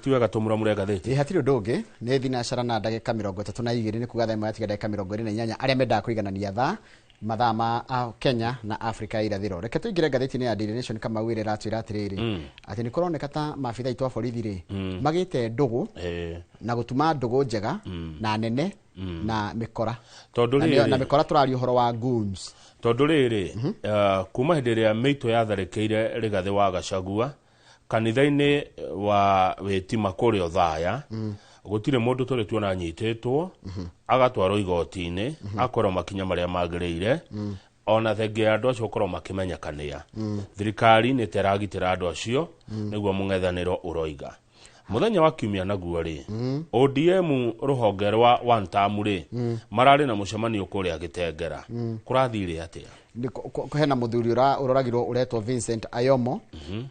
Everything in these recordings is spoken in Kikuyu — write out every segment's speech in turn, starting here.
Ti wega tũmuramure ngathĩti. Ĩ hatirĩ ũndũ ũngĩ, nĩ thinacara na ndagĩka 32, nĩ kuga thaa ĩmwe yatiga ndagĩka 28, arĩa mendaga kũiganania thaa mathaa ma Kenya na Afrika ya irathĩro. Reke tũingĩre ngathĩti-inĩ ya Daily Nation. Kamau, ĩrĩa ĩratwĩra atĩrĩrĩ, atĩ nĩ kũroneka ta maabitha aitũ a borithi rĩ magĩte ndũgũ na gũtuma ndũgũ njega na nene na mĩkora. Tondũ Na nĩo- na rĩrĩ mĩkora, tũraria ũhoro wa goons. Tondũ rĩrĩ, kuma hĩndĩ ĩrĩa mĩitũ yatharĩkĩire Rĩgathĩ wa Gachagua kanitha-inĩ wa Wĩtima kũrĩa Othaya, gũtirĩ mũndũ tũrĩ tuona anyitĩtwo agatwarwo igoti-inĩ akorwo makinya marĩa magĩrĩire, ona thengia ya andũ acio gũkorwo makĩmenyekanĩa. Thirikari nĩ ta ĩragitĩra andũ acio, nĩguo mũng'ethanĩro ũroiga. Mũthenya wa kiumia naguo rĩ, ODM rũhonge rwa one term rĩ mararĩ na mũcemanio kũrĩa Gĩtengera. Kũrathire atĩa? Nĩ hena mũthuri ũroragirwo ũretwo Vincent Ayomo,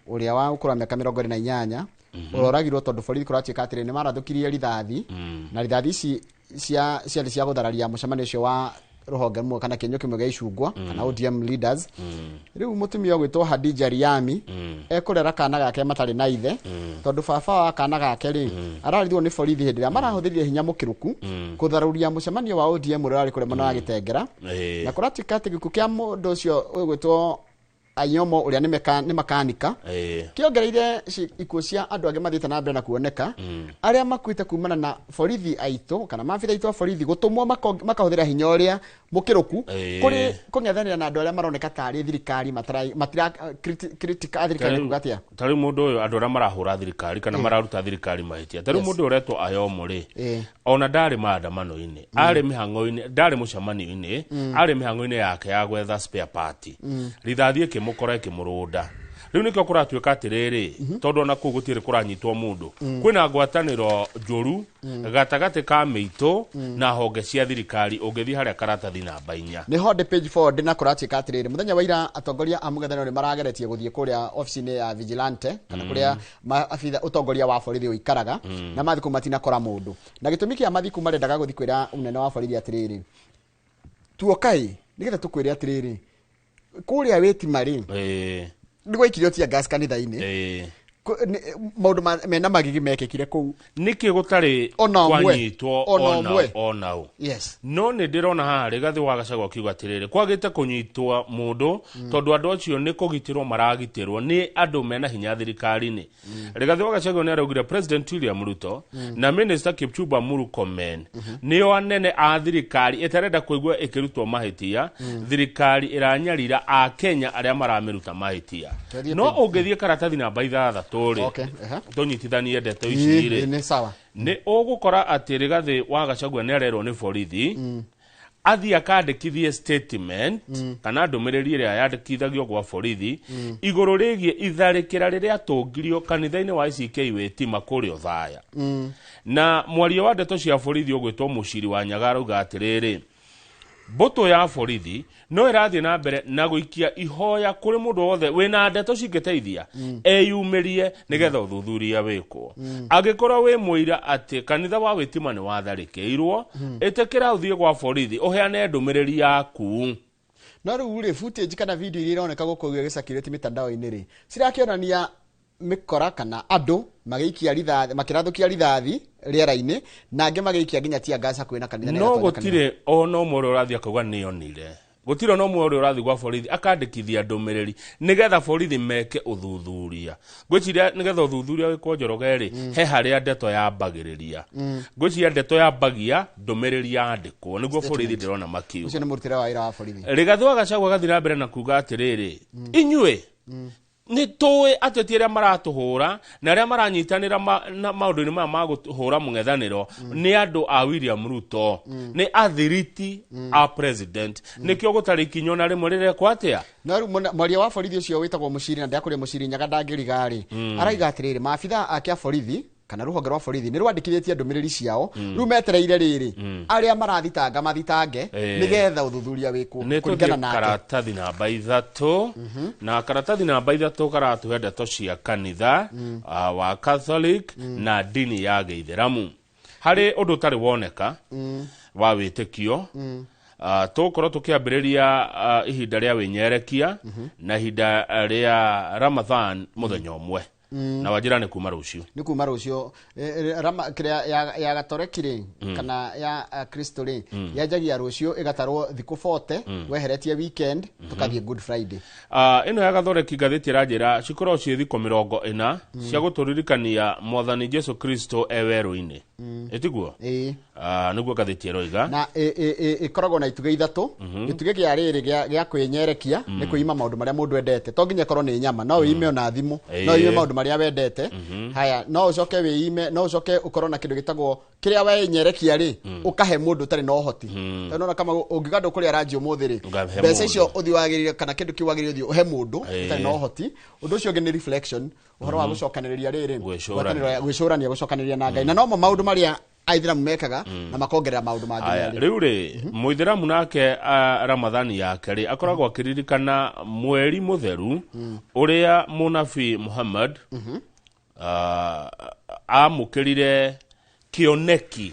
ũrĩa wa ũkũrũ wa mĩaka 28, ũroragirwo tondũ borithi kũratuĩka atĩrĩ nĩ marathũkirie rithathi, na rithathi ici cia ciarĩ cia gũthararia mũcemanio ũcio wa rũhonge rũmwe kana kĩnyũ kĩmwe gĩa icungwa kana ODM leaders. Rĩu mũtumia ũgwĩtwo Hadija Riami ekũrera kana gake matarĩ na ithe, tondũ baba wa kana gake rĩ ararithwo nĩ borithi hĩndĩ ĩrĩa marahũthĩrire hinya mũkĩrũku kũtharũria mũcemanio wa ODM ũrĩa ũrarĩ kũrĩa mwena wa Gĩtengera. Na kũratuĩka atĩ gĩkuũ kĩa mũndũ ũcio ũgwĩtwo Ayomo, ũrĩa nĩ makanika, kĩongereire ikuũ cia andũ angĩ mathiĩte na mbere na kuoneka, arĩa makuĩte kumana na borithi aitũ kana maabitha aitũ a borithi gũtũmwo makahũthĩra hinya ũrĩa mũkĩrũku kũrĩ kũng'ethanĩra na andũ arĩa maroneka tarĩ thirikari matira critic a thirikari. Nĩ kuga atĩa? Ta rĩu mũndũ ũyũ, andũ arĩa marahũra thirikari kana mararuta thirikari mahĩtia, ta rĩu mũndũ ũyũ ũretwo Ayomo rĩ, ona ndarĩ maandamano-inĩ, arĩ mĩhang'o-inĩ, ndarĩ mũcemanio-inĩ, arĩ mĩhang'o-inĩ yake ya gwetha spare part, rithathi ĩkĩmũkora ĩkĩmũrũnda. Rĩu nĩkĩo kũratuĩka atĩrĩrĩ, tondũ ona kũu gũtirĩ kũranyitwo mũndũ, kwĩna ngwatanĩro njũru gatagatĩ ka mĩitũ na honge cia thirikari, ũngĩthiĩ harĩa karatathi namba 4. Nĩ ho ndĩ page 4 ndĩ na kũratuĩka atĩrĩrĩ, mũthenya wa ira atongoria a mũng'ethanĩro nĩ marageretie gũthiĩ kũrĩa obici-inĩ ya vigilante kana kũrĩa maabitha ũtongoria wa borithi ũikaraga, na mathiĩ kũu matinakora mũndũ, na gĩtũmi kĩa mathiĩ kũu marendaga gũthiĩ kwĩra mũnene wa borithi atĩrĩrĩ, tuokai nĩgetha tũkwĩre atĩrĩrĩ, kũrĩa Wĩtima rĩ nĩ gwaikirio tear gas kanitha-inĩ. Maũndũ mena magigi mekĩkire kũu. Nĩkĩ gũtarĩ Ona ũmwe. kwanyitwo Ona ona ũmwe. ona ũ? Yes. No nĩ ndĩrona haha Rĩgathĩ wa Gachagua akiuga atĩrĩrĩ, kwagĩte kũnyitwo mũndũ tondũ andũ acio nĩ kũgitĩrwo maragitĩrwo nĩ andũ mena hinya thirikari-inĩ. Rĩgathĩ wa Gachagua nĩ araugire President William Ruto na Minister Kipchumba Murkomen nĩo anene a thirikari ĩtarenda kũigua ĩkĩrutwo mahĩtia. Thirikari ĩranyarira a Kenya arĩa maramĩruta mahĩtia. Tũthiĩ No ũngĩthiĩ karatathi namba 6 rĩ, Okay, ehe. tũnyitithanie ndeto ici rĩ, Nĩ sawa. Nĩ ũgũkora atĩ Rĩgathĩ wa Gachagua nĩ arerwo nĩ borithi athiĩ akandĩkithie statement kana ndũmĩrĩri ĩrĩa yandĩkithagio gwa borithi igũrũ rĩgiĩ itharĩkĩra rĩrĩa tũngirio kanitha-inĩ wa ICK Wĩtima kũrĩa Othaya. Na mwaria wa ndeto cia borithi ũgwĩtwo Mũciri wa Nyaga arauga atĩrĩrĩ, mbũtũ ya borithi no ĩrathiĩ na mbere na gũikia ihoya kũrĩ mũndũ wothe wĩna ndeto cingĩteithia eyumĩrie nĩgetha ũthuthuria wĩkwo. Angĩkorwo wĩ mũira atĩ kanitha wa Wĩtima nĩ watharĩkĩirwo, ĩtĩkĩra ũthiĩ gwa borithi ũheane ndũmĩrĩri yaku. No rĩu rĩ, footage kana video iria ironeka gũkũ igĩcirculate mĩtandao-inĩ rĩ, cirakĩonania mĩkora kana andũ magĩikia rithathi, makĩrathũkia rithathi rĩera-inĩ, na angĩ magĩikia nginya tear gas hakuhĩ na kanitha na No ĩgatonya kanitha. Gũtirĩ ona ũmwe ũrĩa ũrathiĩ akauga nĩonire, gũtirĩ ona ũmwe ũrĩa ũrathiĩ gwa borithi akandĩkithia ndũmĩrĩri nĩgetha borithi meke ũthuthuria. Ngwĩciria nĩgetha ũthuthuria wĩkwo, Njoroge rĩ, he harĩa ndeto yambagĩrĩria. Ngwĩciria ndeto yambagia ndũmĩrĩri yandĩkwo nĩguo borithi ndĩrona makiuga. Ũcio nĩ mũrutĩre wa wĩra wa borithi. Rĩgathĩ wa Gachagua agathiĩ na mbere na kuga atĩrĩrĩ, inyuĩ nĩ tũĩ ateti arĩa maratũhũra na arĩa maranyitanĩra na maũndũ-inĩ maya ma gũhũra mũng'ethanĩro nĩ andũ a William Ruto, nĩ athiriti a president, nĩkĩo gũtarĩ ikinya ona rĩmwe rĩrekwo atĩa. No rĩu mwaria wa borithi ũcio wĩtagwo Mũciri, na ndakũrĩa Mũciri Nyaga ndangĩriga rĩ, araiga atĩrĩrĩ, maabitha ake a borithi kana rũhonge rwa borithi nĩ rwandĩkithĩtie ndũmĩrĩri ciao, rĩu metereire rĩrĩ arĩa marathitanga mathitange nĩgetha ũthuthuria wĩkwo Nĩ kũringana tũthiĩ nake. Karatathi namba 3, na karatathi namba 3 karatũhe ndeto cia kanitha wa Catholic na ndini ya gĩithĩramu harĩ ũndũ ũtarĩ woneka wa wĩtĩkio. Tũgũkorwo tũkĩambĩrĩria ihinda rĩa wĩnyerekia na ihinda rĩa Ramadhan mũthenya ũmwe. Na wanjĩra nĩ kuma rũciũ. Nĩ kuma rũciũ. Kĩrĩa ya gatoreki rĩ, kana ya Kristo rĩ, yanjagia rũciũ ĩgatarwo thikũ 40 weheretie weekend, tũkathiĩ Good Friday. Ĩno ya gathoreki ngathĩti ĩranjĩra cikoragwo ciĩ thikũ 40 cia gũtũririkania mwathani Jesu Kristo e werũ-inĩ, ĩtiguo? Ĩĩ. Nĩguo ngathĩti ĩroiga. Na ĩkoragwo na itugĩ ithatũ. Gĩtugĩ kĩa rĩrĩ gĩa kwĩnyerekia nĩ kwĩima maũndũ marĩa mũndũ endete. To nginya ĩkorwo nĩ nyama, no wĩime ona thimũ, no wĩime maũndũ marĩa wendete. Haya, no ũcoke wĩime, no ũcoke ũkorwo na kĩndũ gĩtagwo kĩrĩa wenyerekia rĩ, ũkahe mũndũ ũtarĩ na ũhoti. Tondũ nona kama ũngiuga ndũkũrĩa ranji ũmũthĩ rĩ, Ũkahe mbeca mũndũ. icio ũthiĩ wagĩrĩire kana kĩndũ kĩu wagĩrĩire ũthiĩ ũhe mũndũ ũtarĩ na ũhoti. Ũndũ ũcio ũngĩ nĩ reflection, ũhoro wa gũcokanĩrĩria rĩrĩ, Gwĩcũrania. ngwatanĩro ya gwĩcũrania, gũcokanĩrĩria na Ngai, na nomo maũndũ marĩa aithĩramu mekaga na makongerera maũndũ mangĩ Aya, merĩ. rĩu rĩ, mũithĩramu nake, Ramathani yake rĩ, akoragwo akĩririkana mweri mũtheru ũrĩa mũnabii Muhammad amũkĩrire kĩoneki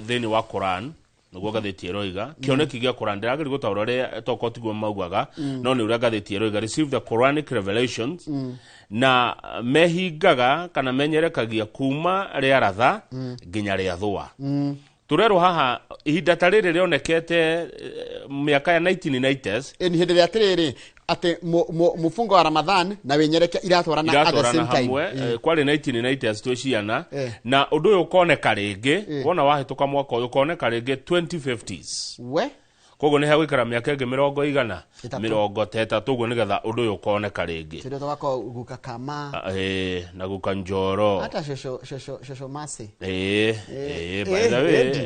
thĩinĩ wa Quran, nĩguo ngathĩti ĩroiga. Kĩoneki gĩa Quran ndĩrageria gũtaũra ũrĩa tokorwo tiguo maugaga, no nĩ ũrĩa ngathĩti ĩroiga, receive the Quranic revelations. Na mehingaga kana menyerekagia kuma rĩa ratha nginya rĩa thũa. Tũrerwo haha ihinda ta rĩrĩ rĩonekete mĩaka ya 1990s. Ĩ, nĩ hĩndĩ ĩrĩa atĩrĩrĩ atĩ mũfungo wa Ramadhan na wĩnyerekia iratwarana at the iratwarana same time. Hamwe. Kwarĩ 1990s twĩ ciana. Na ũndũ ũyũ ũkoneka rĩngĩ wona wahĩtũka mwaka ũyũ, ũkoneka rĩngĩ 2050s. We. Koguo nĩ hegũikara mĩaka ĩngĩ mĩrongo igana Ĩtatũ. 30 ũguo nĩgetha ũndũ ũyũ ũkoneka rĩngĩ. Tũrĩa tũgakorwo guka kama. Na guka njoro. Hata shosho mase. Ĩĩ, by the way, Edi.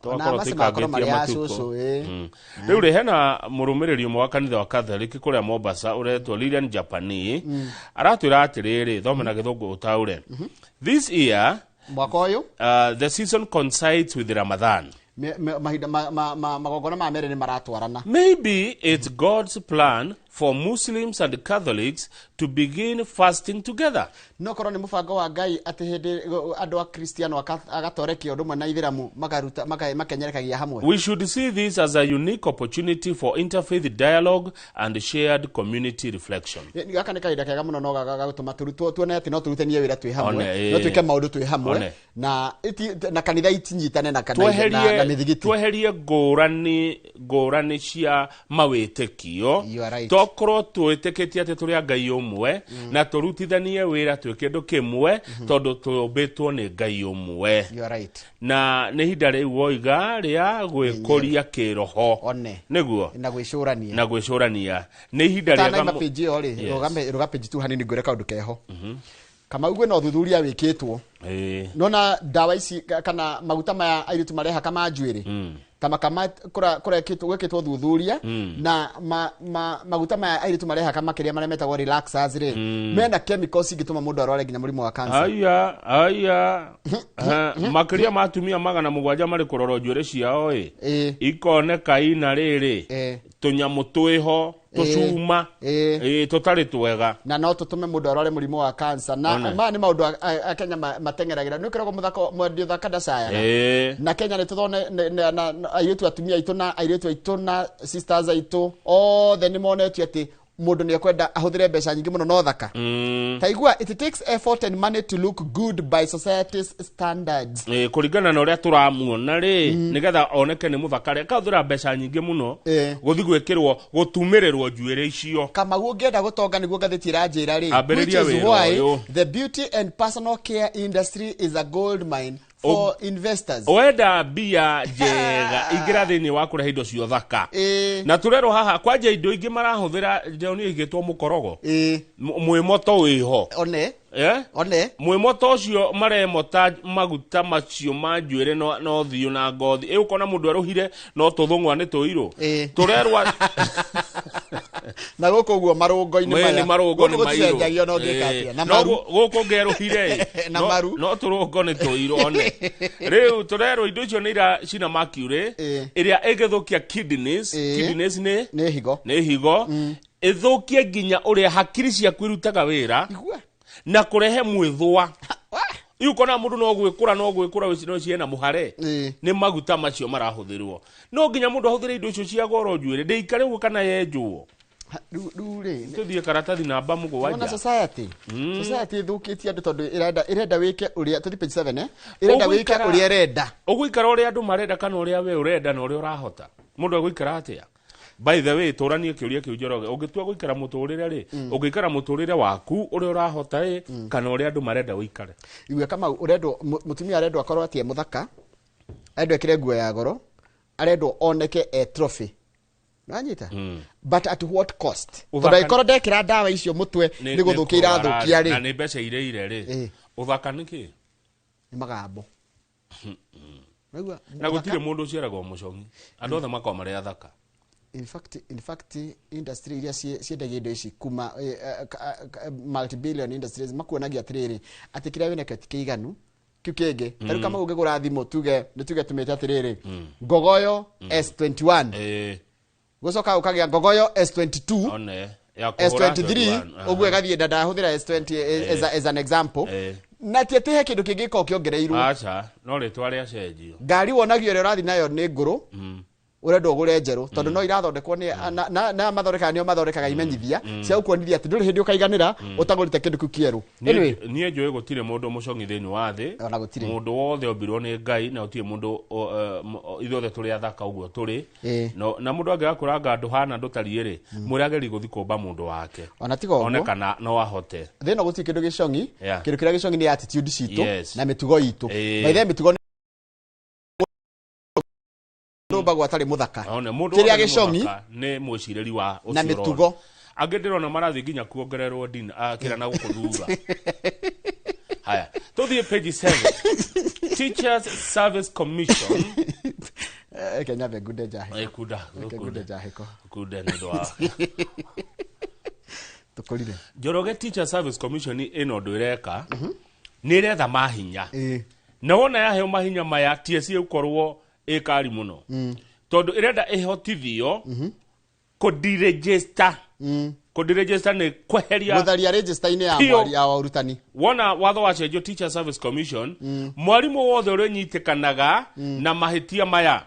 tũgakorwo Ona mase makorwo tũikangĩtie marĩ a matukũ. cũcũ, ĩĩ. Rĩu rĩ, hena mũrũmĩrĩri ũmwe wa kanitha wa Catholic kũrĩa Mombasa ũretwo Lilian Japani, aratwĩra atĩrĩrĩ, thome na gĩthũngũ ũtaũre, this year Mwaka ũyũ the season coincides with Ramadan. Mahinda magongona ma merĩ nĩ maratwarana. Maybe it's God's plan for Muslims and Catholics to begin fasting together. No korwo nĩ mũbango wa Ngai atĩ hĩndĩ andũ a Kristiano agatoreki ũndũ ũmwe na ithĩramu makaruta makenyerekagia hamwe. We should see this as a unique opportunity for interfaith dialogue and shared community reflection. Gaka nĩ kahinda kega mũno no gagũtũma tũrutwo tuone atĩ no tũrutanie wĩra twĩ hamwe, One, no twĩke maũndũ twĩ hamwe. One. Na kanitha itinyitane na mĩthigiti. Tweherie ngũrani ngũrani cia mawĩtĩkio. You are right. Tokorwo twĩtĩkĩtie atĩ tũrĩ a Ngai ũmwe na tũrutithanie wĩra twĩ kĩndũ kĩmwe tondũ tũmbĩtwo nĩ Ngai ũmwe. You are right. Na nĩ ihinda rĩu woiga rĩa gwĩkũria kĩroho. One. Nĩguo. Na gwĩcũrania. Na gwĩcũrania nĩ ihinda rĩega. Tanaima page ĩyo rĩ. Yes. Rũga page tu hanini ngwĩre kaũndũ keho. Kamau, gwĩna ũthuthuria wĩkĩtwo. Nona ndawa ici kana maguta maya airĩtu marehaka ma njuĩrĩ ta makama, kũrekĩtwo gwĩkĩtwo thuthuria na maguta maya airĩtu marehaka makĩria marĩa metagwo relaxers rĩ, mena chemicals ingĩtũma mũndũ arware nginya mũrimũ wa cancer. Aya aya. Makĩria ma atumia 700 marĩ kũrorwo njuĩrĩ ciao ĩ, ikoneka ina rĩrĩ tũnyamũ twĩho tũcuma tũtarĩ twega. Na no tũtũme mũndũ arware mũrimũ wa cancer na One. maya nĩ maũndũ a Kenya mateng'eragĩra. Nĩ ũkĩragwo mũthako mwendia ũthaka ndacayaga. Na Kenya nĩ tũthone na airĩtu atumia aitũ na airĩtu aitũ na sisters aitũ othe nĩ monetio atĩ mũndũ nĩ ekwenda ahũthĩre mbeca nyingĩ mũno no thaka. Ta igua, it takes effort and money to look good by society's standards. Kũringana na ũrĩa tũramuona rĩ, nĩgetha oneke nĩ mũthaka rĩ, akahũthĩra mbeca nyingĩ mũno gũthi gwĩkĩrwo gũtumĩrĩrwo njuĩrĩ icio. Kamau, ũngĩenda gũtonga, nĩguo ngathĩti ĩranjĩra rĩ, Ambĩrĩria which is wĩra why ũyũ. the beauty and personal care industry is a gold mine for investors. Wenda mbia njega, ingĩra thĩinĩ wa kũrehe indo cia ũthaka. Na tũrerwo haha kwanja indo ingĩ marahũthĩra ndĩronire igĩtwo mũkorogo. Mwĩmoto wĩho. One. Eh? One. Mwĩmoto ũcio maremota maguta macio ma njuĩrĩ no thiũ na ngothi ĩ, ũkona mũndũ erũhire no tũthũng'wa nĩ tũirũ. Tũrerwa Na gũkũ ũguo marũngo-inĩ Mwe maya nĩ marũngo nĩ gũkũ mairũ. gũticenjagio no ngĩka atĩa na No maru. Gũkũ ngerũhire ĩ, Na maru. no tũrũngo nĩ tũirũ. One, rĩu tũrerwo indo icio nĩ ira cina mercury ĩrĩa ĩngĩthũkia kidneys. Kidneys nĩ Nĩ higo. Nĩ higo. Ĩthũkie nginya ũrĩa hakiri ciaku irutaga wĩra Igua. Na kũrehe mwĩthũa. Rĩu ũkona mũndũ no gwĩkũra no gwĩkũra no ciena mũhare. Nĩ maguta macio marahũthĩrwo. No nginya mũndũ ahũthĩre indo icio cia goro njuĩrĩ ndĩikare ũguo kana yenjwo. Rĩu rĩ Tũthiĩ karatathi namba Ona 7. Society ĩthũkĩtie andũ tondũ ĩrenda wĩke ũrĩa, tũthiĩ page 7, eh, ĩrenda wĩke ũrĩa ĩrenda. Ũgũikara ũrĩa andũ marenda kana ũrĩa we ũrenda na ũrĩa ũrahota? Mũndũ egũikara atĩa? By the way, tũranie kĩũria kĩu, Njoroge. Ũngĩtua gũikara mũtũrĩre rĩ, ũngĩikara mũtũrĩre waku ũrĩa ũrahota ĩ, kana ũrĩa andũ marenda ũikare? Igua, Kamau, ũrendwo mũtumia arendwo akorwo atĩ e mũthaka, arendwo ekĩre nguo ya goro, arendwo oneke e trophy. Nĩwanyita? But at what cost? Ũthaka- Tondũ angĩkorwo ndekĩra ndawa icio mũtwe nĩ gũthũkia irathũkia na rĩ, nĩ mbeca ireire rĩ, ũthaka nĩ kĩ? Nĩ magambo. Naigua, Na gũtirĩ mũndũ ũciaragwo mũcong'i, andũ othe makoragwo marĩ athaka. In fact industry iria ciendagia indo ici kuma multi-billion industries makuonagia atĩrĩrĩ, atĩ kĩrĩa wĩnakĩo ti kĩiganu, kĩu kĩngĩ. Ta rĩu kama ũngĩgũra thimũ, tuge nĩ tuge tũmĩte atĩrĩrĩ, Ngogoyo S21, gũcoka ũkagĩa Ngogoyo S22, One ya kũhũra S23, 21, ũguo ĩgathiĩ ndahũthĩra S20 as an example, na ti atĩ he kĩndũ kĩngĩ gĩkoragwo kĩongereirwo. Aca, no rĩtwa rĩacenjio. Ngari wonagio ĩrĩa ũrathiĩ nayo nĩ ngũrũ, ũrendwo ũgũre njerũ tondũ no irathondekwo nĩ na mathondekaga, nĩo mathondekaga imenyithia cia gũkuonithia atĩ ndũrĩ hĩndĩ ũkaiganĩra ũtagũrĩte kĩndũ kĩu kĩerũ. Anyway, Niĩ njũĩ gũtirĩ mũndũ mũcong'i thĩinĩ wa thĩ. Ona gũtirĩ. Mũndũ wothe ombirwo nĩ Ngai na gũtirĩ mũndũ ithuothe tũrĩ athaka ũguo tũrĩ. No, na mũndũ angĩaga kũranga ndũhana ndũtariĩ rĩ, mwĩre agerie gũthiĩ kũmba mũndũ wake, Ona tiga one ũguo, kana no ahote. Thĩ ĩno gũtirĩ kĩndũ gĩcong'i. Kĩndũ kĩrĩa gĩcong'i nĩ attitude citũ na mĩtugo itũ. By the way, mĩtugo nĩ ndũmbagwo atarĩ mũthaka. One mũndũ Kĩrĩa wothe nĩ gĩcong'i mũthaka nĩ mwĩcirĩri wa ũcio na ũrona. mĩtugo. Angĩ ndĩrona marathiĩ nginya kuongererwo ndina kĩra na gũkũ thutha. Haya, tũthiĩ page 7, Teachers Service Commission. Reke nyambe ngunde njahĩko. Kunda. Reke ngunde njahĩko. Kunde nĩ ũndũ wa Tũkũrire. Njoroge, Teacher Service Commission ĩno ũndũ ĩreka nĩ ĩretha mahinya, na wona yaheo mahinya maya, TSC ĩgũkorwo ĩkari mũno, tondũ ĩrenda ĩhotithio kũderegister. Kũderegister nĩ kweheria, Gũtharia register-inĩ ya Piũ. mwari ya ũrutani. Wona watho wacenjio, Teacher Service Commission, mwarimũ wothe ũrĩa ũnyitĩkanaga na mahĩtia maya: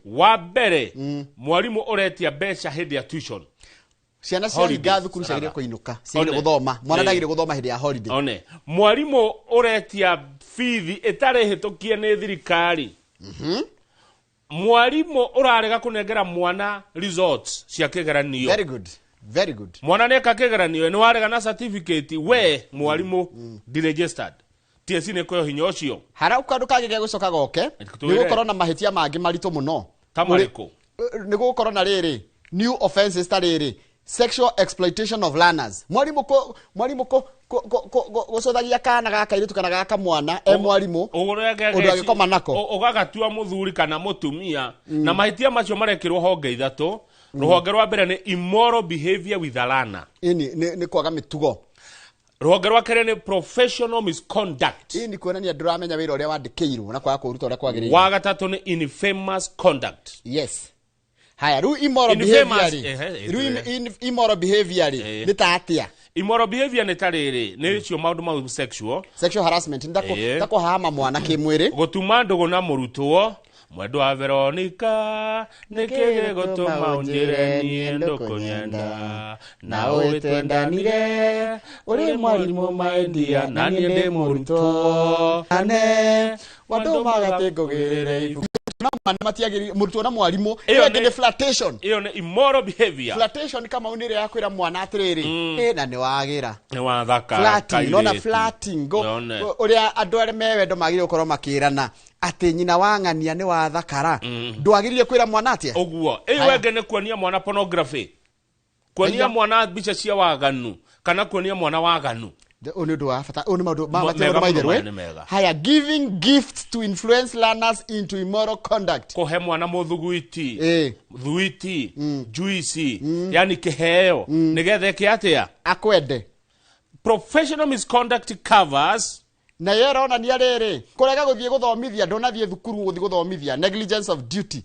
wa mbere, mwarimũ ũretia mbeca hĩndĩ ya tuition. Ciana ciahinga Holidays, thukuru ciagĩrĩire rather. kũinũka, ciagĩrĩire One. gũthoma. Mwana ndagĩrĩire gũthoma hĩndĩ ya holiday. One mwarimũ ũretia bithi ĩtarĩ hĩtũkie nĩ thirikari, mwarimũ ũrarega kũnengera mwana results cia kĩgeranio. Very good, very good. Mwana nĩeka kĩgeranio, nĩ warega na certificate, we mwarimũ deregistered. TSC nĩ kũheo hinya ũcio. Harau kaũndũ kangĩ gegũcoka goke nĩ Tũĩre. gũkorwo na mahĩtia mangĩ maritũ mũno. Ta marĩkũ? Nĩ gũgũkorwo na rĩrĩ, new offenses, ta rĩrĩ, sexual exploitation of learners, mwarimũ gũcũthagia kana ga kairĩtu kana ga kamwana e mwarimũ, ũndũ agĩkoma nako. Ũgagatua mũthuri kana mũtumia. Na mahĩtia macio marekĩrwo honge ithatũ. Rũhonge rwa mbere nĩ immoral behavior with a learner. Ĩni nĩ kwaga mĩtugo. Rũhonge rwa kerĩ nĩ professional misconduct. Ĩni kuonania ndũramenya wĩra ũrĩa wandĩkĩirwo na kwaga kũũruta ũrĩa kwagĩrĩire. Wa gatatũ nĩ infamous conduct. Yes, haya, rĩu immoral Infamous, behavior rĩ, rĩu immoral behavior rĩ, nĩ ta atĩa? Immoral behavior nĩ ta rĩrĩ, nĩ cio maũndũ mau sexual. Sexual harassment nĩ ta ta kũhama mwana kĩmwĩrĩ. Gũtuma ndũgũ na mũrutwo. Mwendwa wa Veronica, nĩkĩ gĩgũtũma ũnjĩre niĩ ndũkũnyenda na ũĩ twendanire? Ũrĩ mwarimũ maendia na niĩ ndĩ mũrutwo. Ane wandũmaga atĩ ngũgĩrĩre ibuku na mwana matiagĩrĩire, mũrutwo na mwarimũ. Ĩyo Ĩyo ĩngĩ nĩ flirtation. Ĩyo nĩ immoral behavior. Flirtation kama nĩ ĩrĩa ya kwĩra mwana atĩrĩrĩ, ĩ na nĩ wagĩra. Nĩ wathaka Flirting, nona kairĩtu. flirting None. ũrĩa andũ arĩa me wendo magĩrĩire gũkorwo makĩrana atĩ nyina wa ng'ania nĩ wathakara, ndwagĩrĩire kwĩra mwana atĩa. Ũguo ĩyo Haya. ĩngĩ nĩ kuonia mwana pornography, kuonia Aya. mwana mbica cia waganu kana kuonia mwana waganu. Ũyũ nĩ ũndũ wa bata, ũyũ nĩ maũndũ matia Mega maũndũ mũno, maitherũ, maya eh? nĩ mega. Haya, giving gifts to influence learners into immoral conduct. Kũhe mwana mũthuguiti, thuiti, juici, yani kĩheo nĩgetha ĩke atĩa? Akwende. Professional misconduct covers Na yo ĩronania rĩrĩ, kũrega gũthiĩ gũthomithia, ndũnathiĩ thukuru gũthiĩ gũthomithia, negligence of duty.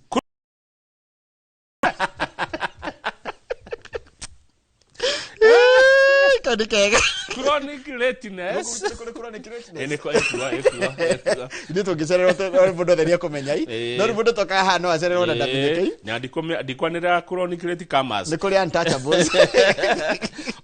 Nĩ kega. Chronic lateness. Ithuĩ Ĩ, nĩ ĩkua, ĩkua, ĩkua. Tũngĩcererwo mũndũ othe nĩekũmenya i. No rĩu mũndũ tokaga haha no acererwo na ndamenyeke i. Na ndikwanĩrĩra chronic late comers Nĩ kũrĩ untouchables.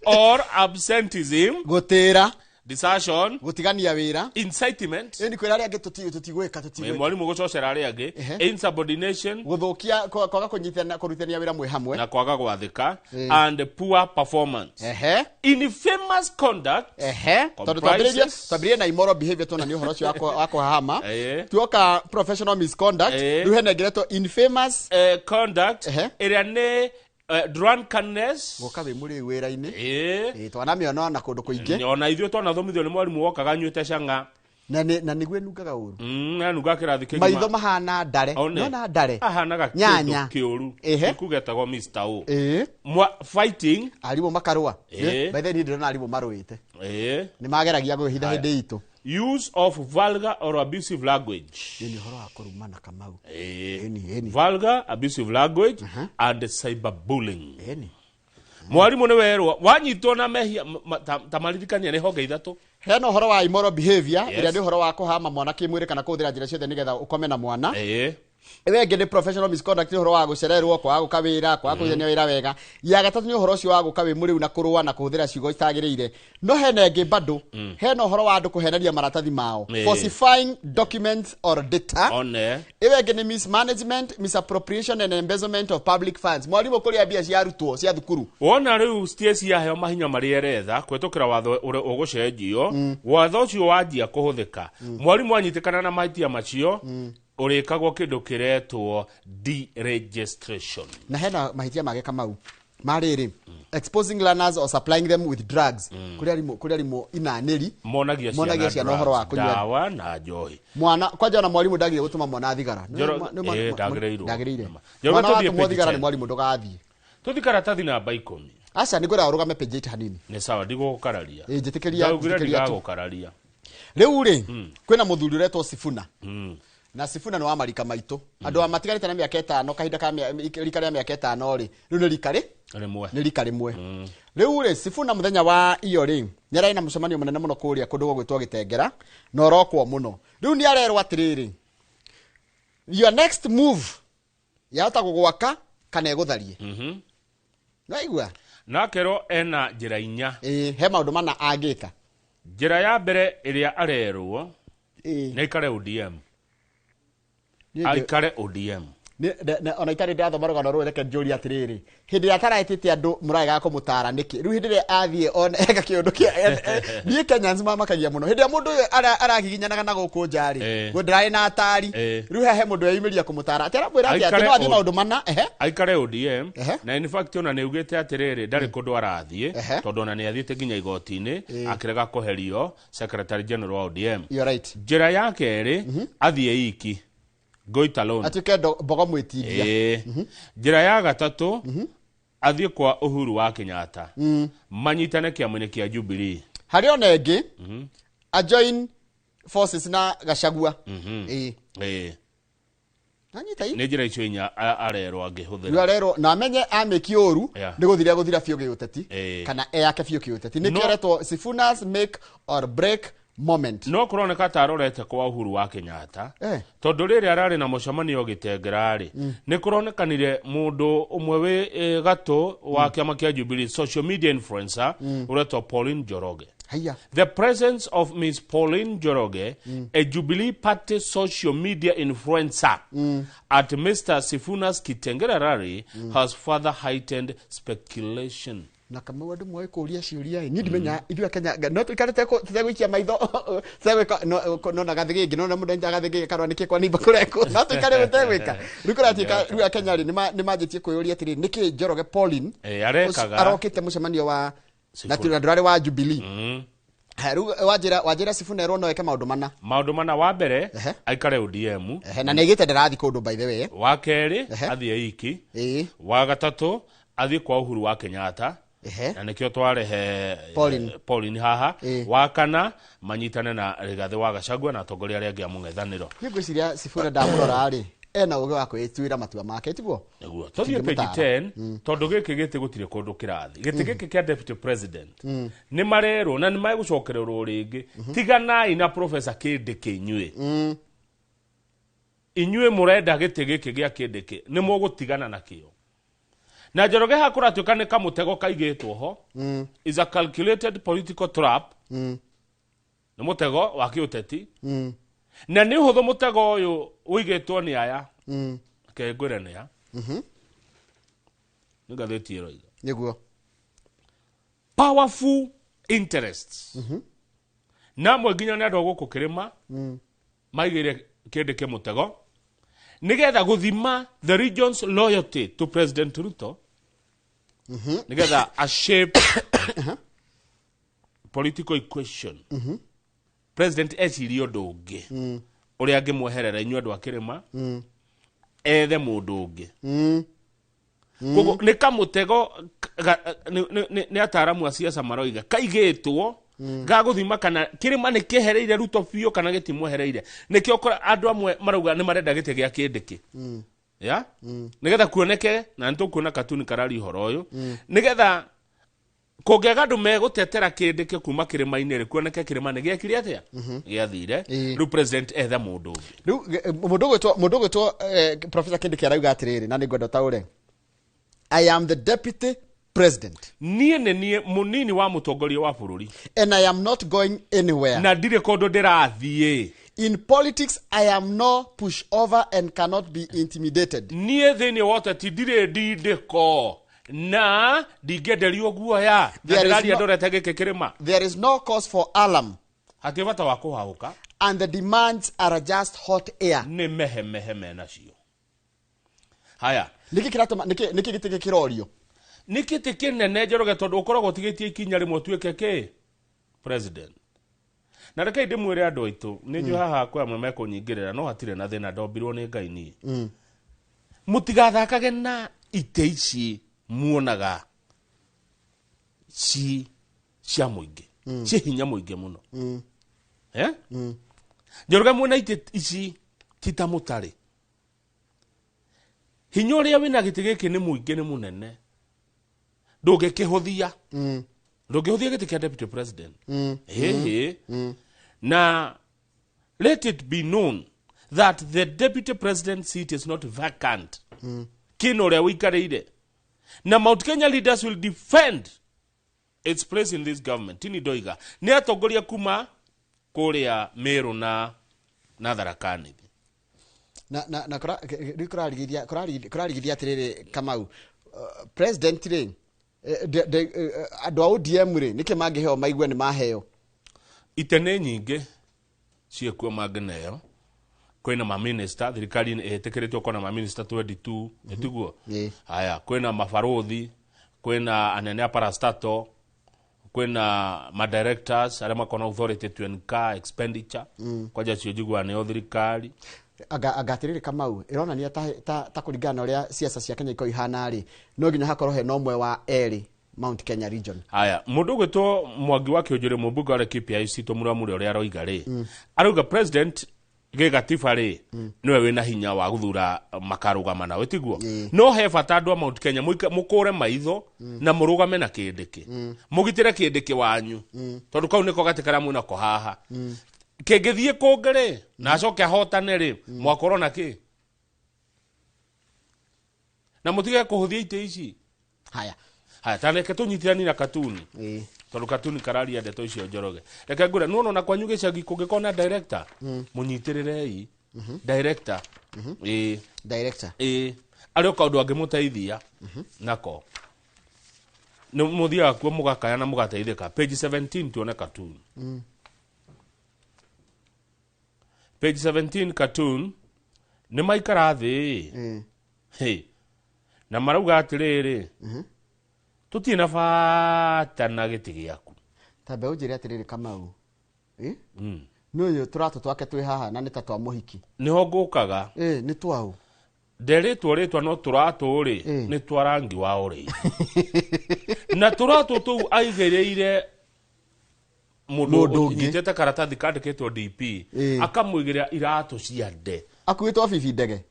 Or absenteeism, Gũtĩra, desertion, gũtigania wĩra. Incitement. Ĩ, nĩ kwĩra arĩa angĩ tũtigwĩka, tũtigwĩka. Mwarimũ gũcocera arĩa angĩ. Insubordination. Gũthũkia, kwaga kũnyitana, kũrutithania wĩra mwĩ hamwe. Na kwaga gwathĩka and poor performance. Infamous conduct. Tondũ twambĩrĩirie Comprises- twambĩrĩirie na immoral behavior, tuona nĩ ũhoro ũcio wa kũhahama. Tuoka professional misconduct. Rĩu hena ĩngĩ infamous Conduct ĩrĩa nĩ drunkenness. Gũka wĩ mũrĩu wĩra-inĩ. Ĩ. Twanamĩona na kũndũ kũingĩ. Ona ithuĩ twanathomithio nĩ mwarimũ wokaga anyuĩte cang'a. Na nĩguo ĩnungaga ũru. Anunga kĩrathi kĩgima. Maitho mahana ndare. One. Nona ndare. Ahanaga kĩndũ Nyanya. kĩũru. Nĩkugetagwo Mr. O. Fighting. Arimũ makarũa. By the way, niĩ ndĩrona arimũ marũĩte. Nĩ mageragia gwĩhitha hĩndĩ itũ. Use of vulgar or abusive language. Ĩ, nĩ ũhoro wa kũrumana, Kamau. Ĩni, ĩni. Vulgar, abusive language and cyberbullying. Ĩni. Mwarimũ nĩ werwo wanyitwo na mehia ta maririkania nĩ honge ithatũ. Hena ũhoro wa immoral behavior, ĩrĩa nĩ ũhoro wa kũhama mwana kĩmwĩrĩ kana kũhũthĩra njĩra ciothe nĩgetha ũkome na mwana. Ĩyo ĩngĩ nĩ professional misconduct, nĩ ũhoro wa gũcererwo, kwaga gũka wĩra, kwaga kũrutithania wĩra wega. Ya gatatũ nĩ ũhoro ũcio wa gũka wĩ mũrĩu na kũrũa na kũhũthĩra ciugo itagĩrĩire. No hena ĩngĩ bado, hena ũhoro wa andũ kũhenania maratathi mao, falsifying documents or data. One. Ĩyo ĩngĩ nĩ mismanagement, misappropriation and embezzlement of public funds, mwarimũ kũrĩa mbia cia arutwo cia thukuru. Wona rĩu CTS yaheo mahinya marĩa ĩretha kũhetũkĩra watho ũrĩa ũgũcenjio, watho ũcio wanjia kũhũthĩka, mwarimũ anyitĩkana na mahĩtia macio, ũrĩkagwo kĩndũ kĩretwo deregistration. Na hena mahĩtia mangĩ, Kamau, marĩrĩ exposing learners or supplying them with drugs, kũrĩ arimũ inanĩri monagia monagia ciana ũhoro wa kũnyua ndawa na njohi. Mwana kwanja ona mwarimũ ndagĩrĩire gũtũma mwana thigara. Ndagĩrĩirwo. Ndagĩrĩire. Njoro, Mwana tũthiĩ watũmwo page thigara nĩ 10. mwarimũ, ndũgathiĩ. Tũthi karatathi namba 10. Aca, nĩ ngwenda ũrũgame page 8 hanini. Nĩ sawa, ndigũgũkararia. Ĩ, njĩtĩkĩria. Ndaugire Njĩtĩkĩria tu. ndigagũkararia. Rĩu rĩ, kwĩna mũthuri ũretwo Sifuna, na Sifuna nĩ wa marika maitũ, andũ a matigarĩte na mĩaka 5, kahinda ka rika rĩa mĩaka 5 rĩ, rĩu nĩ rika rĩ rĩmwe. Nĩ rika rĩmwe. Rĩu rĩ, Sifuna mũthenya wa iyo rĩ, nĩ ararĩ na mũcemanio mũnene mũno kũrĩa kũndũ gũgwĩtwo Gĩtengera, na ũrokwo mũno. Rĩu nĩ arerwo atĩrĩrĩ, your next move yahota gũgwaka kana ĩgũtharie. Naigua. Na akerwo ena njĩra inya. Ĩĩ, he maũndũ mana angĩka. Njĩra ya mbere ĩrĩa arerwo nĩ aikare ODM. Aikare ODM. Ona itarĩ ndathoma rũgano rũrũ, reke njũrie atĩrĩrĩ, hĩndĩ ĩrĩa ataraĩtĩte andũ mũraregaga kũmũtara nĩkĩ? Rĩu hĩndĩ ĩrĩa athiĩ ona eka kĩũndũ kĩa niĩ Kenyans mamakagia mũno. Hĩndĩ ĩrĩa mũndũ ũyũ aragiginyanaga na gũkũ nja rĩ, ndĩrarĩ na atari. Rĩu he mũndũ weyumĩria kũmũtara atĩ aramwĩra atĩ Aikare no athiĩ maũndũ mana, ehe. Aikare ODM. Na in fact ona nĩ augĩte atĩrĩrĩ, ndarĩ kũndũ arathiĩ, tondũ ona nĩ athiĩte nginya igoti-inĩ akĩrega kũherio secretary general wa ODM. You're right. Njĩra ya kerĩ, athiĩ iki, go it alone. Atuĩke mbogo mwĩtindia. Ĩĩ. Njĩra ya gatatũ, athiĩ kwa Uhuru wa Kenyatta, manyitane kĩama-inĩ kĩa Jubilee. Harĩ ona ĩngĩ, a join forces na Gachagua. Ĩĩ. Nanyita i. Nĩ njĩra icio inya arerwo angĩhũthĩra. Rĩu arerwo na amenye amĩki ũru, nĩ gũthira gũthira biũ gĩũteti, kana eyake biũ kĩũteti. Nĩkĩo aretwo Sifuna's make or break moment. No kũroneka ta arorete kwa Uhuru wa Kenyatta, tondũ rĩrĩa ararĩ na mũcemanio Gĩtengera rĩ, nĩ kũronekanire mũndũ ũmwe wĩ gatũ wa kĩama kĩa Jubilee, social media influencer ũretwo Pauline Njoroge. Haiya. The presence of Miss Pauline Njoroge, a Jubilee Party social media influencer, at Mr. Sifuna's Kitengela rally has further heightened speculation. Na Kamau, andũ moĩ kũũria ciũria ĩ, niĩ ndimenya ithuĩ a Kenya no tũikare tũtegũikia maitho, tũtegwĩka nona gathĩ gĩngĩ, nona mũndũ anyita gathĩ gĩngĩ karora nĩkĩ kwa nimba kũrekwo, no tũikare gũtegwĩka. Rĩu kũratuĩka rĩu a Kenya rĩ, nĩ manjĩtie kwĩyũria atĩrĩ, nĩkĩ Njoroge Pauline Arekaga. Arokĩte mũcemanio wa na Sifuna. na ndũrarĩ wa Jubilee. Ha, rĩu wanjĩra Sifuna erwo no eke maũndũ mana. Maũndũ mana, wa mbere, aikare ODM. Ehe, na nĩaigĩte ndĩrathiĩ kũndũ, by the way. Wa kerĩ, athiĩ iki. Wa gatatũ, athiĩ kwa Uhuru wa Kenyatta, na nĩkĩo twarehe Pauline. Pauline haha. Wa kana, manyitane na Rigathĩ wa Gachagua na atongoria arĩa angĩ a mũng'ethanĩro. Niĩ ngwĩciria Sifuna ndamũrora rĩ, Ena ũgĩ wa kwĩtuĩra matua make, tiguo? Nĩguo tũthiĩ page 10, tondũ gĩkĩ gĩtĩ gũtirĩ kũndũ kĩrathi. Gĩtĩ gĩkĩ kĩa deputy president nĩ marerwo na nĩ megũcokererwo rĩngĩ, tiganai na Professor Kindiki. Inyuĩ inyuĩ mũrenda gĩtĩ gĩkĩ gĩa Kindiki, nĩ mũgũtigana nakĩo. Na Njoroge, haha kũratuĩka nĩ kamũtego kaigĩtwo ho, is a calculated political trap. Nĩ mũtego wa kĩũteti na nĩ ũhũthũ mũtego ũyũ ũigĩtwo nĩ aya. Reke ngwĩre nĩ a nĩ ngathĩti ĩroiga. Powerful interests na amwe nginya nĩ andũ a gũkũ kĩrĩma maigĩire Kindiki mũtego nĩgetha gũthima the region's loyalty to President Ruto, nĩgetha a shape political equation. President ecirie ũndũ ũngĩ ũrĩa angĩmweherera inyuĩ andũ a kĩrĩma, ethe mũndũ ũngĩ. Koguo nĩ kamũtego nĩ ataramu a siasa maroiga kaigĩtwo ga gũthima kana kĩrĩma nĩ kĩehereire Ruto biũ kana gĩtimwehereire. Nĩkĩo ũkora andũ amwe marauga nĩ marenda gĩtĩ gĩa Kindiki ya nĩgetha kuoneke, na nĩ tũkuona katuni karari ũhoro ũyũ, nĩgetha kũngĩaga andũ megũtetera Kindiki kuma kĩrĩma-inĩ rĩ, kuoneke kĩrĩma nĩ gĩekire atĩa, gĩathire. Rĩu president ethe mũndũ ũngĩ. Rĩu mũndũ ũgwĩtwo Professor Kindiki arauga atĩrĩrĩ, na nĩ ngwenda ũtaũre: "I am the deputy president." Niĩ nĩ niĩ mũnini wa mũtongoria wa bũrũri. "And I am not going anywhere." Na ndirĩ kũndũ ndĩrathiĩ. "In politics I am no pushover and cannot be intimidated." Niĩ thĩinĩ wa ũteti ndirĩ ndindĩko na ndingĩenderio guoya na There is ndĩraria no- ndorete gĩkĩ kĩrĩma. "There is no cause for alarm." Hatirĩ bata wa kũhahũka. "And the demands are just hot air." Nĩ mehemehe menacio haya. Nĩkĩ kĩratũma, nĩkĩ gĩtĩ gĩkĩ kĩrorio? Nĩ gĩtĩ kĩnene, Njoroge, tondũ ũkoragwo ũtigĩtie ikinya rĩmwe ũtuĩke kĩ president. Na rekei ndĩmwĩre andũ aitũ, nĩ njũĩ haha kwĩ amwe mekũnyingĩrĩra, no hatirĩ na thĩna, ndombirwo nĩ Ngai niĩ. Mũtigathakage na itĩ ici muonaga ci cia mũingĩ, ci hinya mũingĩ mũno. Eh? Njoroge, mwena itĩ ici ti ta mũtarĩ hinya ũrĩa wĩna gĩtĩ gĩkĩ nĩ mũingĩ, nĩ mũnene, ndũngĩkĩhũthia. Ndũngĩhũthia gĩtĩ kĩa deputy president. Hĩhĩ, na let it be known that the deputy president seat is not vacant. Kĩna ũrĩa ũikarĩire, na Mount Kenya leaders will defend its place in this government. Tini ndoiga nĩ atongoria kuma kũrĩa Meru na Tharaka Nithi. Na rĩu kũrarigithia atĩrĩrĩ, Kamau, president rĩ, andũ a ODM rĩ, nĩkĩ mangĩheo maigue nĩ maheo? Ite nĩ nyingĩ ciĩkuo mangĩneo. Kwĩna maminista, thirikari ĩtĩkĩrĩtwo kona maminista 22, ĩtiguo? Ĩĩ. Haya, kwĩna mabarũthi, kwĩna anene a parastatal, kwĩna madirectors arĩa makona authority to incur expenditure, kwanja cio njiguaga nĩo thirikari. Anga atĩrĩrĩ, Kamau, ĩronania ta kũringana na ũrĩa siasa cia Kenya ikorwo ihana rĩ, no nginya hakorwo hena ũmwe wa erĩ Mount Kenya region. Haya, mũndũ ũgwĩtwo Mwangi wa Kĩũnjũrĩ, mũmbunge wa Laikipia East, mũramũre ũrĩa aroiga rĩ, arauga president gĩgatiba rĩ, nĩwe wĩna hinya wa gũthura makarũgama nawe, tiguo? Ĩĩ. No he bata andũ a Mount Kenya mũkũre maitho na mũrũgame na Kindiki, mũgitĩre Kindiki wanyu, tondũ kau nĩko gatĩ karĩa mwĩnako haha. Kĩngĩthiĩ kũngĩ rĩ, na acoke ahotane rĩ, mwakorwo na kĩ na mũtige kũhũthia itĩ ici. Haya. Haya, ta reke tũnyitithani na katuni, tondũ katuni kararia ndeto icio. Njoroge, reke ngwĩre, nĩwona ona kwanyu gĩcagi kũngĩkorwo na director, mũnyitĩrĩrei director, ĩĩ. Director. Ĩĩ, arĩ o kaũndũ angĩmũteithia nako, nĩ mũthiaga kuo mũgakaya na mũgateithĩka. Page 17 tuone cartoon. Page 17 cartoon, nĩ maikara thĩ. Hey. Na marauga atĩrĩrĩ, tũtirĩ na bata na gĩtĩ gĩaku. Ta mbeũ njĩre atĩrĩrĩ, Kamau, nĩ ũyũ tũratũ twake twĩ haha na nĩ ta twa mũhiki. Nĩho ngũkaga. Ĩ, nĩ twaũ? Nderĩtwo rĩtwa, no tũratũ rĩ, nĩ twa rangi wa orange, na tũratũ tũu aigĩrĩire mũndũ Mũndũ ũngĩ. ũnyitĩte karatathi kandĩkĩtwo DP, akamũigĩrĩra iratũ cia nde. Akuĩtwo bibi ndege.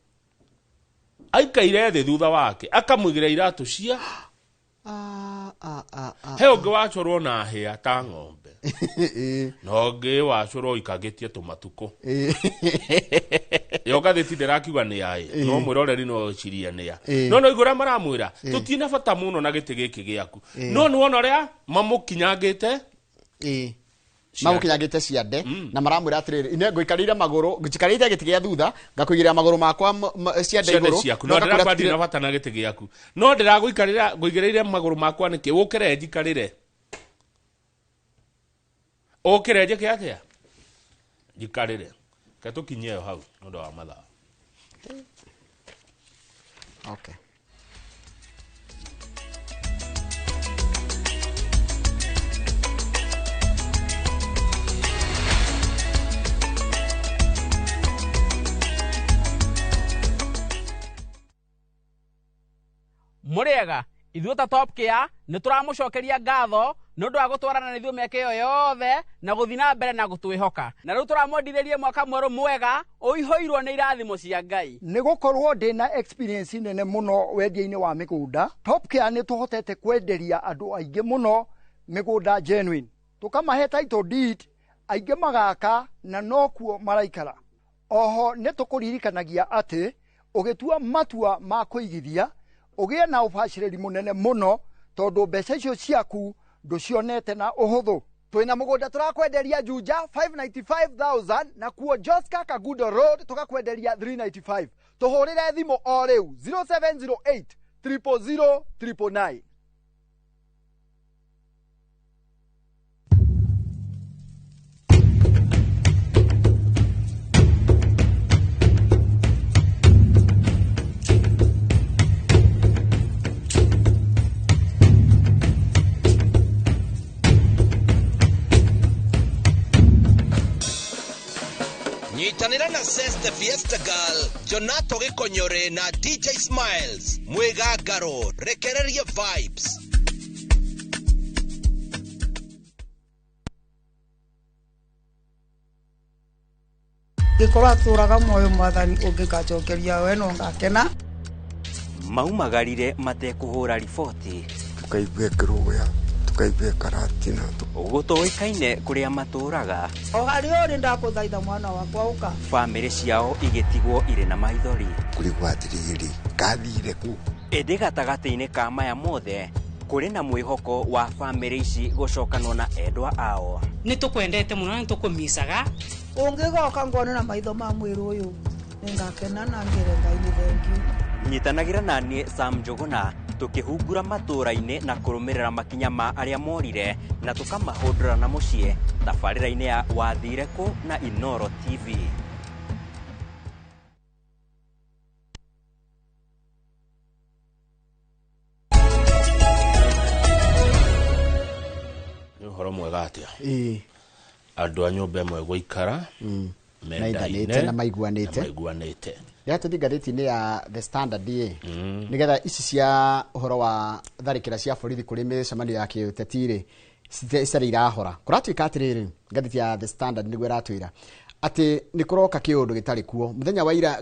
Aikaire thĩ thutha wake akamũigĩra iratũ cia he ũngĩ wacorwo na hĩa ta ng'ombe na ũngĩ wacorwo ikangĩtie tũmatukũ. Yo ngathĩti ndĩrakiuga nĩ yaĩ, no mwĩroreri no ecirie nĩ ya. No no igũrĩa maramwĩra tũtina bata mũno na gĩtĩ gĩkĩ gĩaku, no nĩ wona ũrĩa mamũkinyangĩte. Mamũkinyangĩte ciande na maramwĩra atĩrĩrĩ, ine ngũikarĩire magũrũ, njikarĩire gĩtĩ gĩa thutha ngakũigĩrĩra magũrũ makwa ciande igũrũ ciaku, no ndĩrakwa ndina bata na gĩtĩ gĩaku, no ndĩragũikarĩra ngũigĩrĩire magũrũ makwa nĩkĩ? Ũkĩre njikarĩre, ũkĩre njĩke atĩa? Njikarĩre. Ke tũkinyie ĩyo hau nĩ ũndũ wa mathaa. Okay. Mũrĩega ithuĩ ta Top Care nĩ tũramũcokeria ngatho nĩ ũndũ wa gũtwarana na ithuĩ mĩaka ĩyo yothe na gũthiĩ na mbere na gũtwĩhoka, na rĩu tũramwendithĩria mwaka mwerũ mwega ũihũirwo nĩ irathimo cia Ngai. Nĩ gũkorwo ndĩna experience nene mũno wendia-inĩ wa mĩgũnda, Top Care nĩ tũhotete kwenderia andũ aingĩ mũno mĩgũnda genuine, tũkamahe title deed, aingĩ magaka na nokuo maraikara. Oho nĩ tũkũririkanagia atĩ ũgĩtua matua ma kũigithia ũgĩe na ũbacĩrĩri mũnene mũno tondũ mbeca icio ciaku ndũcionete na ũhũthũ. Twĩna mũgũnda tũrakwenderia Juja 595,000 na kuo Joska Kagudo Road tũgakwenderia 395. Tũhũrĩre thimũ o rĩu 0708 000 999. Nyitanĩra na Seste Fiesta Girl, Jonato Gĩkonyore na DJ Smiles mwĩgangaro rekereria vibes. Gĩkorwo atũraga muoyo mwathani ũngĩkacokeria we no ngakena. Maumagarire matekũhũra riboti, tukaigua kĩrũya, tukaigua karatina, gũtoĩkaine kũrĩa matũraga. O harĩa ũrĩ ndakũthaitha mwana wakwa ũka. Bamĩrĩ ciao igĩtigwo irĩ na maithori. Kũrigwo atĩrĩrĩ, kathire kũ? Ĩndĩ gatagatĩ-inĩ ka maya mothe kũrĩ na mwĩhoko wa bamĩrĩ ici gũcokanwo na endwa ao. Nĩ tũkwendete mũno na nĩ tũkũmicaga. Ũngĩgoka ngone na maitho ma mwĩrĩ ũyũ nĩngakena na ngĩre Ngai nĩ thengiũ. Nyitanagĩra na niĩ Sam Njũgũna tũkĩhungura matũũra-inĩ na kũrũmĩrĩra makinya ma arĩa morire na tũkamahũndũra na mũciĩ tabarĩra-inĩ ya Wathire Kũ na Inoro TV. Nĩ ũhoro mwega atĩa? Andũ a nyũmba ĩmwe gũikara mendanĩte na maiguanĩte. Rĩrĩa tũthiĩ ngathĩti-inĩ ya The Standard ĩ, nĩgetha ici cia ũhoro wa tharĩkĩra cia borithi kũrĩ mĩcemanio ya kĩũteti rĩ citarĩ irahora. Kũratuĩka atĩrĩrĩ, ngathĩti ya The Standard nĩguo ĩratwĩra atĩ nĩ kũroka kĩũndũ gĩtarĩ kuo. Mũthenya wa ira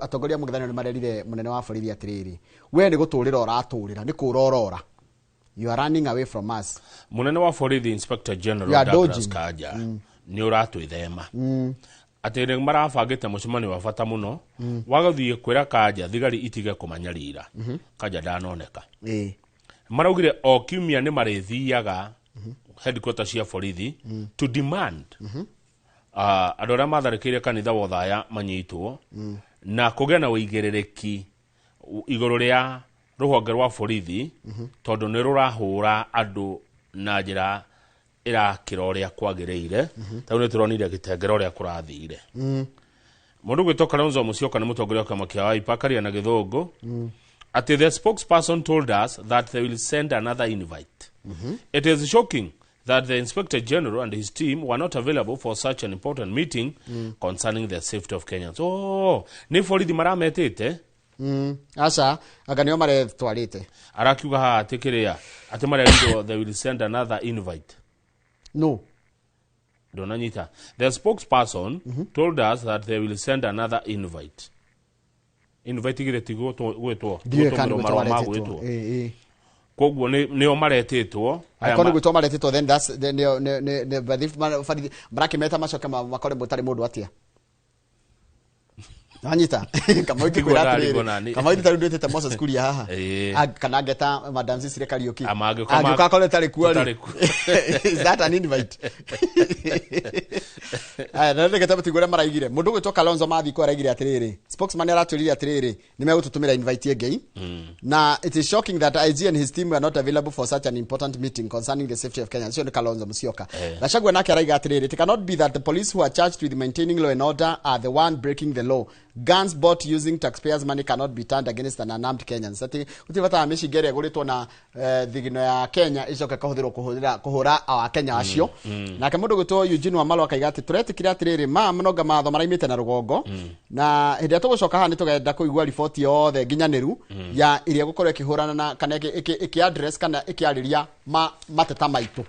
atongoria a mũng'ethanĩro nĩ marerire mũnene wa borithi atĩrĩrĩ, we nĩ gũtũrĩra ũratũrĩra, nĩ kũra ũrora. You are running away from us. Mũnene wa borithi Inspector General Douglas Kanja nĩ ũratwĩthema. Atĩ nĩ marabangĩte mũcemanio wa bata mũno wa gũthiĩ kwĩra Kanja thigari itige kũmanyarira. Kanja ndanoneka. Maraugire o kiumia nĩ marĩthiaga headquarter cia borithi to demand andũ arĩa matharĩkĩire kanitha wa Othaya manyitwo na kũgĩa na ũigĩrĩrĩki igũrũ rĩa rũhonge rwa borithi tondũ nĩ rũrahũra andũ na njĩra ĩrakĩra ũrĩa kwagĩrĩire. Tarĩu nĩ tũronire gĩtengera ũrĩa kũrathire. Mũndũ gwĩtwo Kalonzo Musyoka nĩ mũtongoria wa kĩama kĩa Wiper akaria na gĩthũngũ atĩ the spokesperson told us that they will send another invite. It is shocking that the Inspector General and his team were not available for such an important meeting concerning the safety of Kenyans. Oh, nĩ borithi marametĩte. Aca, anga nĩo maretwarĩte. Arakiuga haha atĩ kĩrĩa, atĩ marerirwo they will send another invite. No. Ndonanyita. The spokesperson told us that they will send another invite. Invite githĩ ti gwĩtwo Ndiũĩ kana nĩ gũtũmĩrwo gwĩtwo marũa ma maretĩtwo. gwĩtwo. Ĩĩ, ĩĩ. Koguo nĩo maretĩtwo aya. Angĩkorwo nĩ gwĩtwo maretĩtwo, then that's then nĩ barithi marakĩmeta macoke makore mũtarĩ mũndũ atĩa. Wanyita Kamau? Tiguo Ingĩkwĩra ndarigwo atĩrĩrĩ, nani. Kamau, ithe tarĩu ndwĩtĩte Moses Kuria haha. Kana ngeta Madam Cecily Kariuki. Ama angĩũka Angĩũka akorwo ĩtarĩ kuo tũtarĩ rĩ, kuo. is that an invite? Aya, na ndĩgete mũtiguo ũrĩa maraigire. Mũndũ ũgwĩtwo Kalonzo Mathiko araigire atĩrĩrĩ, spokesman aratwĩrire atĩrĩrĩ, nĩ megũtũtũmĩra invite ĩngĩ, na it is shocking that IG and his team were not available for such an important meeting concerning the safety of Kenyans. Ũcio nĩ Kalonzo Musyoka. Gachagua nake araiga atĩrĩrĩ, it cannot be that the police who are charged with maintaining law and order are the one breaking the law. Guns bought using taxpayers' money cannot be turned against an unarmed Kenyans. Atĩ gũtirĩ bata wa mĩcinga ĩrĩa ĩgũrĩtwo na thigino ya Kenya ĩcoke ĩkahũthĩrwo kũhũthĩra kũhũra Akenya acio. Nake mũndũ gwĩtwo Eugene Wamalwa akaiga atĩ tũretĩkĩra atĩrĩrĩ, ma mnonga matho maraimĩte na rũgongo, na hĩndĩ ĩrĩa tũgũcoka haha nĩ tũgenda kũigua riboti yothe nginyanĩru ya ĩrĩa ĩgũkorwo ĩkĩhũrana na kana ĩkĩ address kana ĩkĩarĩria mateta maitũ.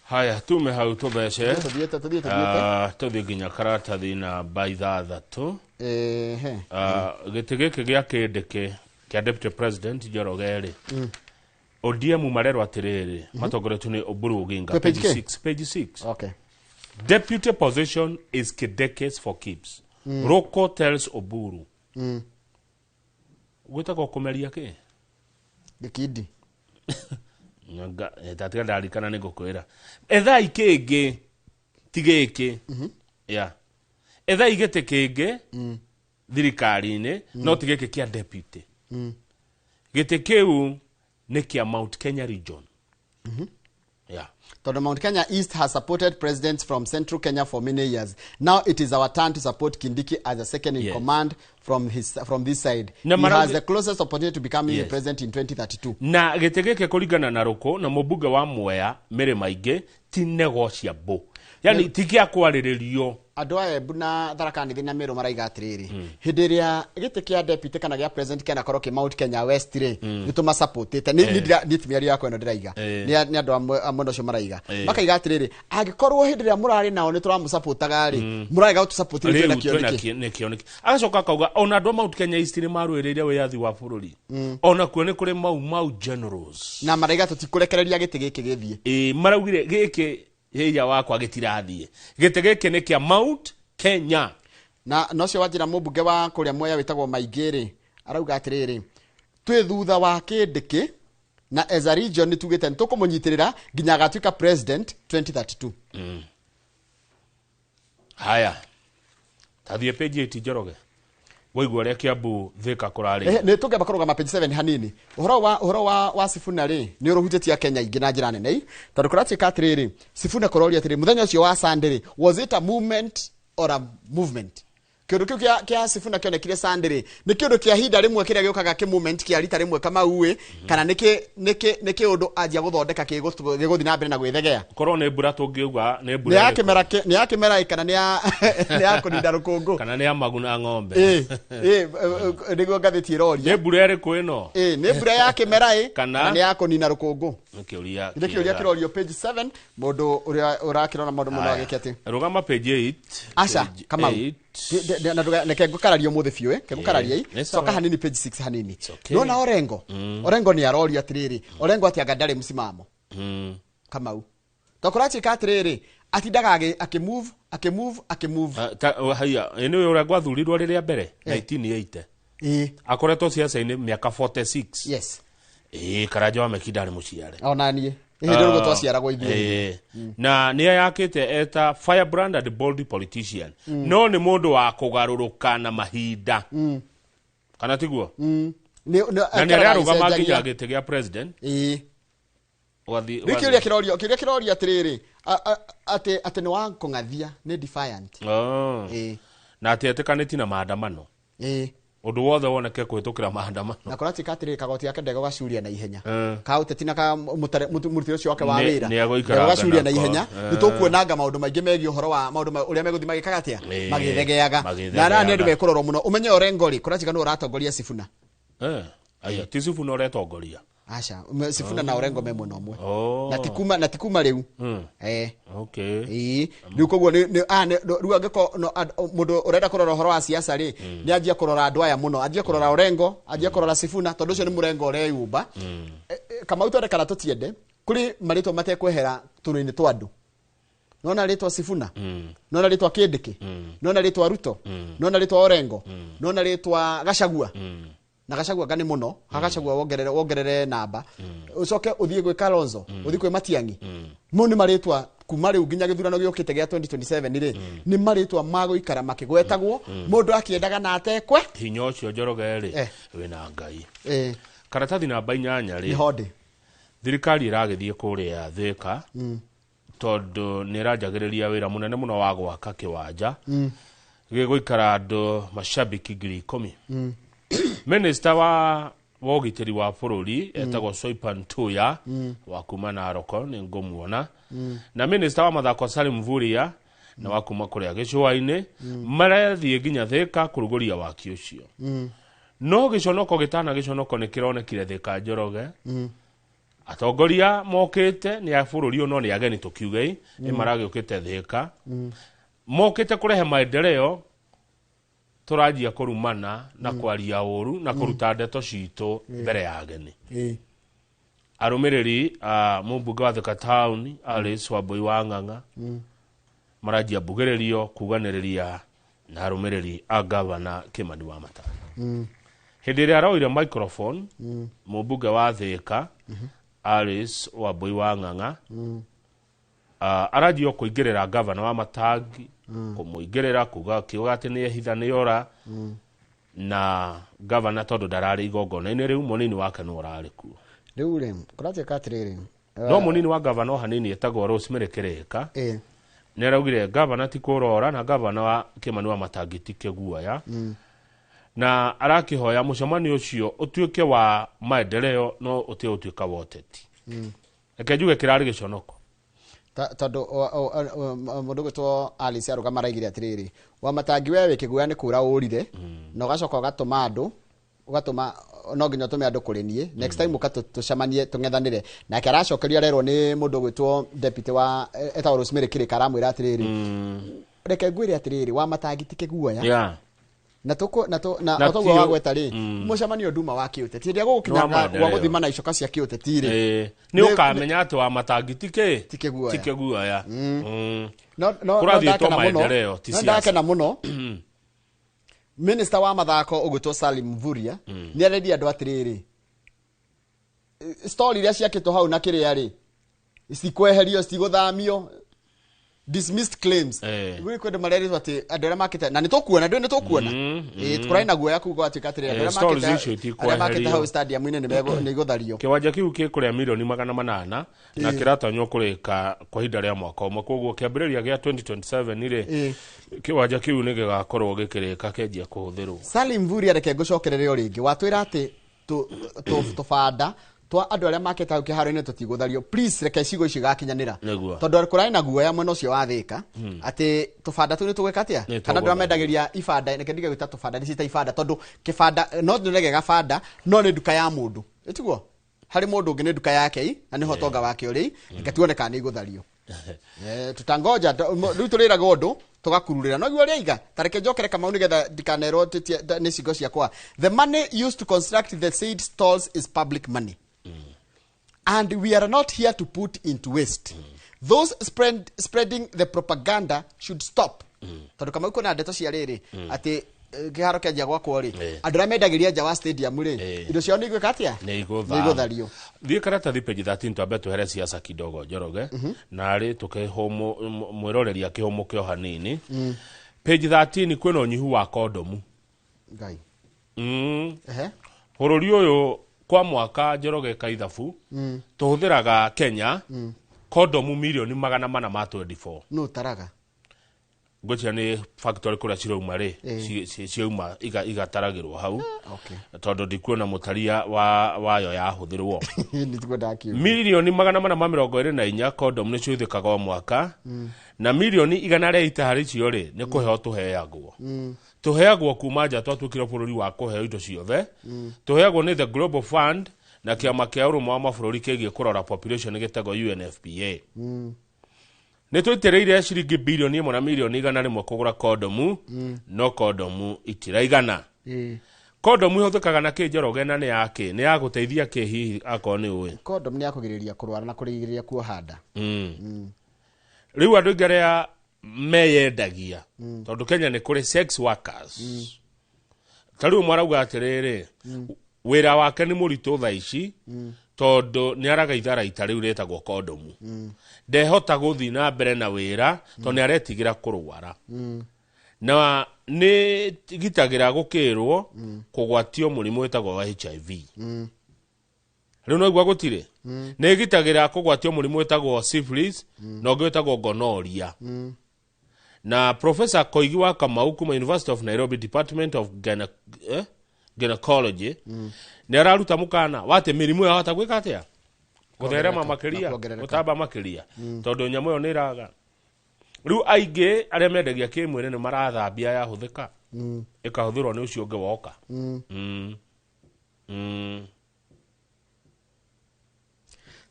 Haya, tume hau tũthece. Tũthiĩte, tũthiĩte, tũthiĩte. Ah, tũthiĩ nginya karatathi namba 6. Ehe. Ah, gĩtĩ gĩkĩ gĩa kĩndĩkĩ kĩa deputy president, Njoroge rĩ, ODM marerwo atĩrĩrĩ, matongoretio nĩ Oburu Oginga. Kwĩ page Page K? 6, page 6. Okay. Deputy position is Kindiki for keeps, Ruku tells Oburu. Gwĩtagwo kũmeria kĩ? Gĩkindi. Tatiga ndarikana nĩ ngũkwĩra. Ethai kĩngĩ ti gĩkĩ ya ethai gĩtĩ kĩngĩ thirikari-inĩ, no ti gĩkĩ kĩa deputy. Gĩtĩ kĩu nĩ kĩa Mount Kenya region ya. Tondũ Mount Kenya East has supported presidents from Central Kenya for many years. Now it is our turn to support Kindiki as a second in command from this side. Na He has the closest opportunity to becoming the president in 2032. Na gĩtĩ gĩkĩ kũringana na Rũkũ na mũmbunge wa Mwea Mĩrĩ Maingĩ ti negotiable, yani ti gĩa kwarĩrĩrio. Andũ a Embu na Tharaka Nithi na Meru maraiga atĩrĩrĩ, hĩndĩ ĩrĩa gĩtĩ kĩa deputy kana gĩa president kĩanakorwo kĩ Mount Kenya West rĩ, nĩ tũmasupportĩte. Nĩ ti mĩario yakwa ĩno ndĩraiga. Nĩ andũ a mwena ũcio maraiga. Makaiga atĩrĩrĩ, angĩkorwo hĩndĩ ĩrĩa mũrarĩ nao nĩ tũramũsupportaga rĩ, mũrarega gũtũsupport rĩu twĩna Rĩu kĩo twĩna nĩkĩ? Nĩkĩo nĩkĩ? Agacoka akauga ona andũ a Mount Kenya East nĩ marũĩrĩire wĩyathi wa bũrũri, ona kuo nĩ kũrĩ Mau Mau generals. Na maraiga tũtikũrekereria gĩtĩ gĩkĩ gĩthiĩ. Ĩ, maraugire gĩkĩ hĩia wakwa gĩtirathiĩ, gĩtĩ gĩkĩ nĩ kĩa Mount Kenya. Na nocio wanjĩra mũmbunge wa kũrĩa Mwea wĩtagwo Maingĩ rĩ, arauga atĩrĩrĩ, twĩ thutha wa Kĩndĩkĩ na as a region nĩ tugĩte nĩ tũkũmũnyitĩrĩra nginya agatuĩka president 2032. Haya, tathiĩ page 8, Njoroge, waigua ũrĩa Kiambu Thika kũrarĩ. Nĩ tũngĩamba kũrũgama page 7 hanini. Ũhoro wa Sifuna rĩ, nĩ ũrũhutĩtie Kenya ingĩ na njĩra nene ĩ. Tondũ kũratuĩka atĩrĩrĩ, Sifuna kũroria atĩrĩ, mũthenya ũcio wa Sunday rĩ, was it a movement or a movement? Kĩũndũ kĩu kĩa Sifuna kĩonekire Sunday rĩ, nĩ kĩũndũ kĩa ihinda rĩmwe kĩrĩa gĩũkaga kĩ movement kĩa rita rĩmwe Kamau ĩ, kana nĩ kĩũndũ anjia gũthondeka gĩgũthiĩ na mbere na gwĩthegea? Korwo nĩ mbura tũngiuga nĩ Nĩ mbura ya ĩrĩkũ? kĩmera nĩ ya kĩmera ĩ, kana nĩ ya kũninda rũkũngũ? Kana nĩ ya maguna ng'ombe? Ĩ ĩ, nĩguo ngathĩti ĩroria. Nĩ mbura ĩrĩkũ ĩno? Ĩ, nĩ mbura ya kĩmera ĩ, Kana- nĩ ya kũnina rũkũngũ? Nĩ kĩũria Nĩ kĩũria kĩega. kĩrorio page 7. Mũndũ ũrĩa ũrakĩrora maũndũ mũno Haya. agĩke atĩ Rũgama page 8. Aca. Page Kamau. 8. Reke ngũkararia ũmũthĩ biũ, ĩ, ke ngũkararia ĩ. Nĩ sawa. Coka hanini page 6 hanini. Okay. Nona Orengo, Orengo nĩ arorio atĩrĩrĩ, Orengo atĩ anga ndarĩ msimamo. Kamau, to kũratuĩka atĩrĩrĩ, atindaga akĩmove, akĩmove, akĩmove. Ah, oh, haya, ĩ nĩ ũrĩa gwathurirwo rĩrĩa mbere 1980. Akoretwo ciaca-inĩ mĩaka 46. Ĩ, Karanja wa Meki ndarĩ mũciare. Ona niĩ hĩndĩ ĩrĩa twaciaragwo ithuĩ. Na nĩ eyakĩte eta firebrand and bold politician, no nĩ mũndũ wa kũgarũrũka na mahinda, kana tiguo? Na nĩ ararũgama nginya gĩtĩ gĩa president. Ũgathiĩ Rĩu kĩũria kĩrorio atĩrĩrĩ, atĩ nĩ wa kũng'athia, nĩ defiant. Oh. Na atĩ etĩkanĩti na maandamano, ũndũ wothe woneke kũhĩtũkĩra maandamano. Na kũratuĩka atĩrĩrĩ, kagoti gake ndegũgacuria na ihenya, ka ũteti na ka mũrutĩre ũcio wake wa wĩra nĩ egũikaranga ndegũgacuria na nako. ihenya. Nĩ tũkuonanga maũndũ maingĩ megiĩ ũhoro wa maũndũ ũrĩa megũthiĩ magĩkaga atĩa, magĩthegeaga. Magĩthegeaga. Na nĩ andũ mekũrorwo mũno. Ũmenye Orengo rĩ, kũratuĩka nĩ ũratongoria Sifuna. Aya, ti Sifuna ũretongoria. Aca, Sifuna na Orengo me mwena ũmwe. Oh. Na ti kuma rĩu. Okay. Ĩĩ, rĩu koguo rĩu angĩkorwo mũndũ ũrenda kũrora ũhoro wa siasa rĩ, nĩ anjia kũrora andũ aya mũno, anjia kũrora Orengo, anjia kũrora Sifuna, tondũ ũcio nĩ mũrengo ũreyumba. Kamau, twende kana tũtiende, kũrĩ marĩtwa matekwehera tũnua-inĩ twa andũ. Nona rĩtwa Sifuna, nona rĩtwa Kindiki, nona rĩtwa Ruto, nona rĩtwa Orengo, nona rĩtwa Gachagua. Na Gachagua nga nĩ mũno, ha Gachagua wongerere namba, ũcoke ũthiĩ gwĩ Kalonzo, ũthiĩ kwĩ Matiang'i. Mau nĩ marĩtwa kuma rĩu nginya gĩthurano gĩũkĩte gĩa 2027 rĩ, nĩ marĩtwa ma gũikara makĩgwetagwo, mũndũ akĩendaga na atekwe. Hinya ũcio, Njoroge rĩ, wĩna Ngai. Karatathi namba 8 rĩ, Nĩ hondĩ. Thirikari ĩragĩthiĩ kũrĩa Thĩka tondũ nĩ ĩranjagĩrĩria wĩra mũnene mũno wa gwaka kĩwanja gĩgũikara andũ mashabiki 10,000. Minista wa ũgitĩri wa bũrũri etagwo Soipan Tuya wa kuma Narok, nĩ ngũmuona, na minista wa mathako Salim Mvurya na wa kuma kũrĩa gĩcũa-inĩ, marathiĩ nginya Thĩka kũrugũria waki ũcio. No gĩconoko gĩtana gĩconoko nĩ kĩronekire Thĩka, Njoroge. Atongoria mokĩte nĩ a bũrũri ũyũ, no nĩ ageni tũkiugei, nĩ maragĩũkĩte Thĩka, mokĩte kũrehe maendeleo. Tũranjia kũrumana na kwaria ũru na kũruta ndeto citũ mbere ya ageni. Arũmĩrĩri a mũmbunge wa Thika Town Alice Wambui wa Ng'ang'a maranjia mbugĩrĩrio kuganĩrĩria na arũmĩrĩri a gavana Kimani wa Matangi. Hĩndĩ ĩrĩa aroire microphone, mũmbunge wa Thika Alice Wambui wa Ng'ang'a aranjia kũingĩrĩra gavana wa Matangi, kũmũingĩrĩra, kuga kiuga atĩ nĩ ehitha nĩ ora. Na gavana tondũ ndararĩ igongona-inĩ rĩu, mũnini wake nĩ ũrarĩ kuo. Rĩu rĩ, kũratuĩka atĩrĩrĩ, No mũnini wa gavana o hanini etagwo Rosemary Kĩrĩka nĩ araugire gavana ti kũrora na gavana wa Kimani wa Matangi ti kĩguoya, na arakĩhoya mũcemanio ũcio ũtuĩke wa maendeleo no ũtige gũtuĩka wa ũteti. Reke njuge kĩrarĩ gĩconoko. Tondũ mũndũ gwĩtwo Alice arũgama araigire atĩrĩrĩ, wa Matangi, we wĩ kĩguoya, nĩ kũra ũrire na ũgacoka ũgatũma andũ, ũgatũma, no nginya ũtũme andũ kũrĩ niĩ next time ũka tũcemanie tũng'ethanĩre nake. Aracokerio, arerwo nĩ mũndũ gwĩtwo deputy wa etagwo Rosemary Kĩrĩka, aramwĩra atĩrĩrĩ, reke ngwĩre atĩrĩrĩ, wa Matangi ti kĩguoya. Na tuko na tu na Na otoguo wagweta rĩ, mũcemanio nduma wa kĩũteti hĩndĩ ĩrĩa Nĩ wa gũgũkinya gwa maendeleo. gũthima na icoka cia kĩũteti rĩ, Nĩ ũkamenya atĩ wa Matangi ti kĩ, Ti kĩguoya. ti kĩguoya. No Kũrathiĩtwo ndakena mũno. maendeleo, ti No siasa. ndakena mũno, minister wa mathako ũgwĩtwo Salim Mvurya nĩ arendia andũ atĩrĩrĩ, story iria ciakĩtwo hau na kĩrĩa rĩ, citikweherio, citigũthamio, dismissed claims. Gwĩ kwendũ marerĩtwo atĩ andũ arĩa makĩte, na nĩ tũkuona, ndũĩ nĩ tũkuona. Ĩĩ, tũkũrarĩ na guoya kuga gwatuĩka atĩrĩrĩ, andũ arĩa Stories icio arĩa makĩte itikweherio. hau stadium-inĩ nĩ igũthario. Kĩwanja kĩu gĩkũrĩa mirioni 800 na kĩratanywo kũrĩka kwa ihinda rĩa mwaka ũmwe, koguo kĩambĩrĩria gĩa 2027 rĩ, kĩwanja kĩu nĩ gĩgakorwo gĩkĩrĩka kĩanjia kũhũthĩrwo. Salim Mvurya, reke ngũcokerere o rĩngĩ, watwĩra atĩ tũbanda twa andũ arĩa makĩte hau kĩharo-inĩ tũtigũthario. Please, reke cigo icio igakinyanĩra. Nĩguo. Tondũ kũrarĩ na guoya mwena ũcio wa Thĩka atĩ tũbanda tũu nĩ tũgwĩka atĩa, Nĩ kana andũ arĩa tũgũthario. mendagĩria ibanda, reke ndige gwĩta tũbanda, nĩ ciĩta ibanda tondũ kĩbanda no nyonege gabanda, no nĩ nduka ya mũndũ, ĩtiguo harĩ mũndũ ũngĩ, nĩ nduka yake i na nĩho ũtonga wake ũrĩ. Reke tuone kana nĩ igũthario. Tutangoja rĩu tũrĩraga ũndũ tũgakururĩra no guo rĩaiga. Ta reke njokere Kamau nĩgetha ndikanerwo nĩ cigo ciakwa. The money used to construct the said stalls is public money and we are not here to put into waste. Those spreading the propaganda should stop. Tondũ Kamau kwĩna ndeto cia rĩrĩ atĩ kĩharo kĩanjia gwakwo rĩ, andũ arĩa mendagĩria nja wa stadium rĩ, indo ciao nĩ igwĩka atĩa? Nĩ Nĩ igũthario. Thiĩ karatathi page 13, twambe twehere siasa kidogo, Njoroge, narĩ tũkĩhũmũ mwĩroreri akĩhũmũke o hanini. Page 13, kwĩna ũnyihu wa kondomu. Ngai. Bũrũri ũyũ kwa mwaka, Njoroge, ka ithabu tũhũthĩraga Kenya kondomu mirioni 424. Nũ ũtaraga? Ngwĩciria nĩ factory kũrĩa cirauma rĩ, ciauma igataragĩrwo hau, tondũ ndikuona mũtaria wayo yahũthĩrwo. Nĩtiguo ndakiuga. 424,000 condom nĩ ciũthĩkaga o mwaka, na mirioni 100 harĩ icio rĩ, nĩ kũheo tũheagwo. Tũheagwo kuma nja, twatuĩkire bũrũri wa kũheo indo ciothe. Tũheagwo nĩ the Global Fund Na kĩama kĩa ũrũmwe wa mabũrũri kĩgiĩ kũrora population gĩtagwo UNFPA. Nĩ tũitĩrĩire ciringi 1.1 bilioni kũgũra kondomu, no kondomu itiraigana. Kondomu ihũthĩkaga na kĩ, Njoroge, na nĩ ya kĩ, nĩ ya gũteithia kĩ hihi, akorwo nĩ ũĩ? Condom nĩ ya kũgirĩrĩria kũrwara na kũrigĩrĩria kuoha nda. Rĩu andũ aingĩ arĩa meyendagia, tondũ Kenya nĩ kũrĩ sex workers, ta rĩu marauga atĩrĩrĩ, wĩra wake nĩ mũritũ thaa ici tondũ nĩ araga itharaita rĩu rĩtagwo kondomu, ndehota gũthiĩ na mbere na wĩra tondũ nĩ aretigĩra kũrwara, na nĩ gitagĩra gũkĩrwo kũgwatio mũrimũ wĩtagwo wa HIV. Rĩu noigua gũtirĩ nĩ ĩgitagĩra kũgwatio mũrimũ wĩtagwo syphilis na ũngĩ wĩtagwo gonorrhea. Na Professor Koigi wa Kamau kuma University of Nairobi, Department of Gynecology, nĩ araruta mũkana wa atĩ mĩrimũ ĩyo yahota gwĩka atĩa, gũtherema Kuongerereka, makĩria, na kuongerereka. Gũtamba makĩria, tondũ nyamũ ĩyo nĩ ĩraga. Rĩu aingĩ arĩa mendagia kĩmwĩrĩ nĩ marathambia yahũthĩka, ĩkahũthĩrwo nĩ ũcio ũngĩ woka.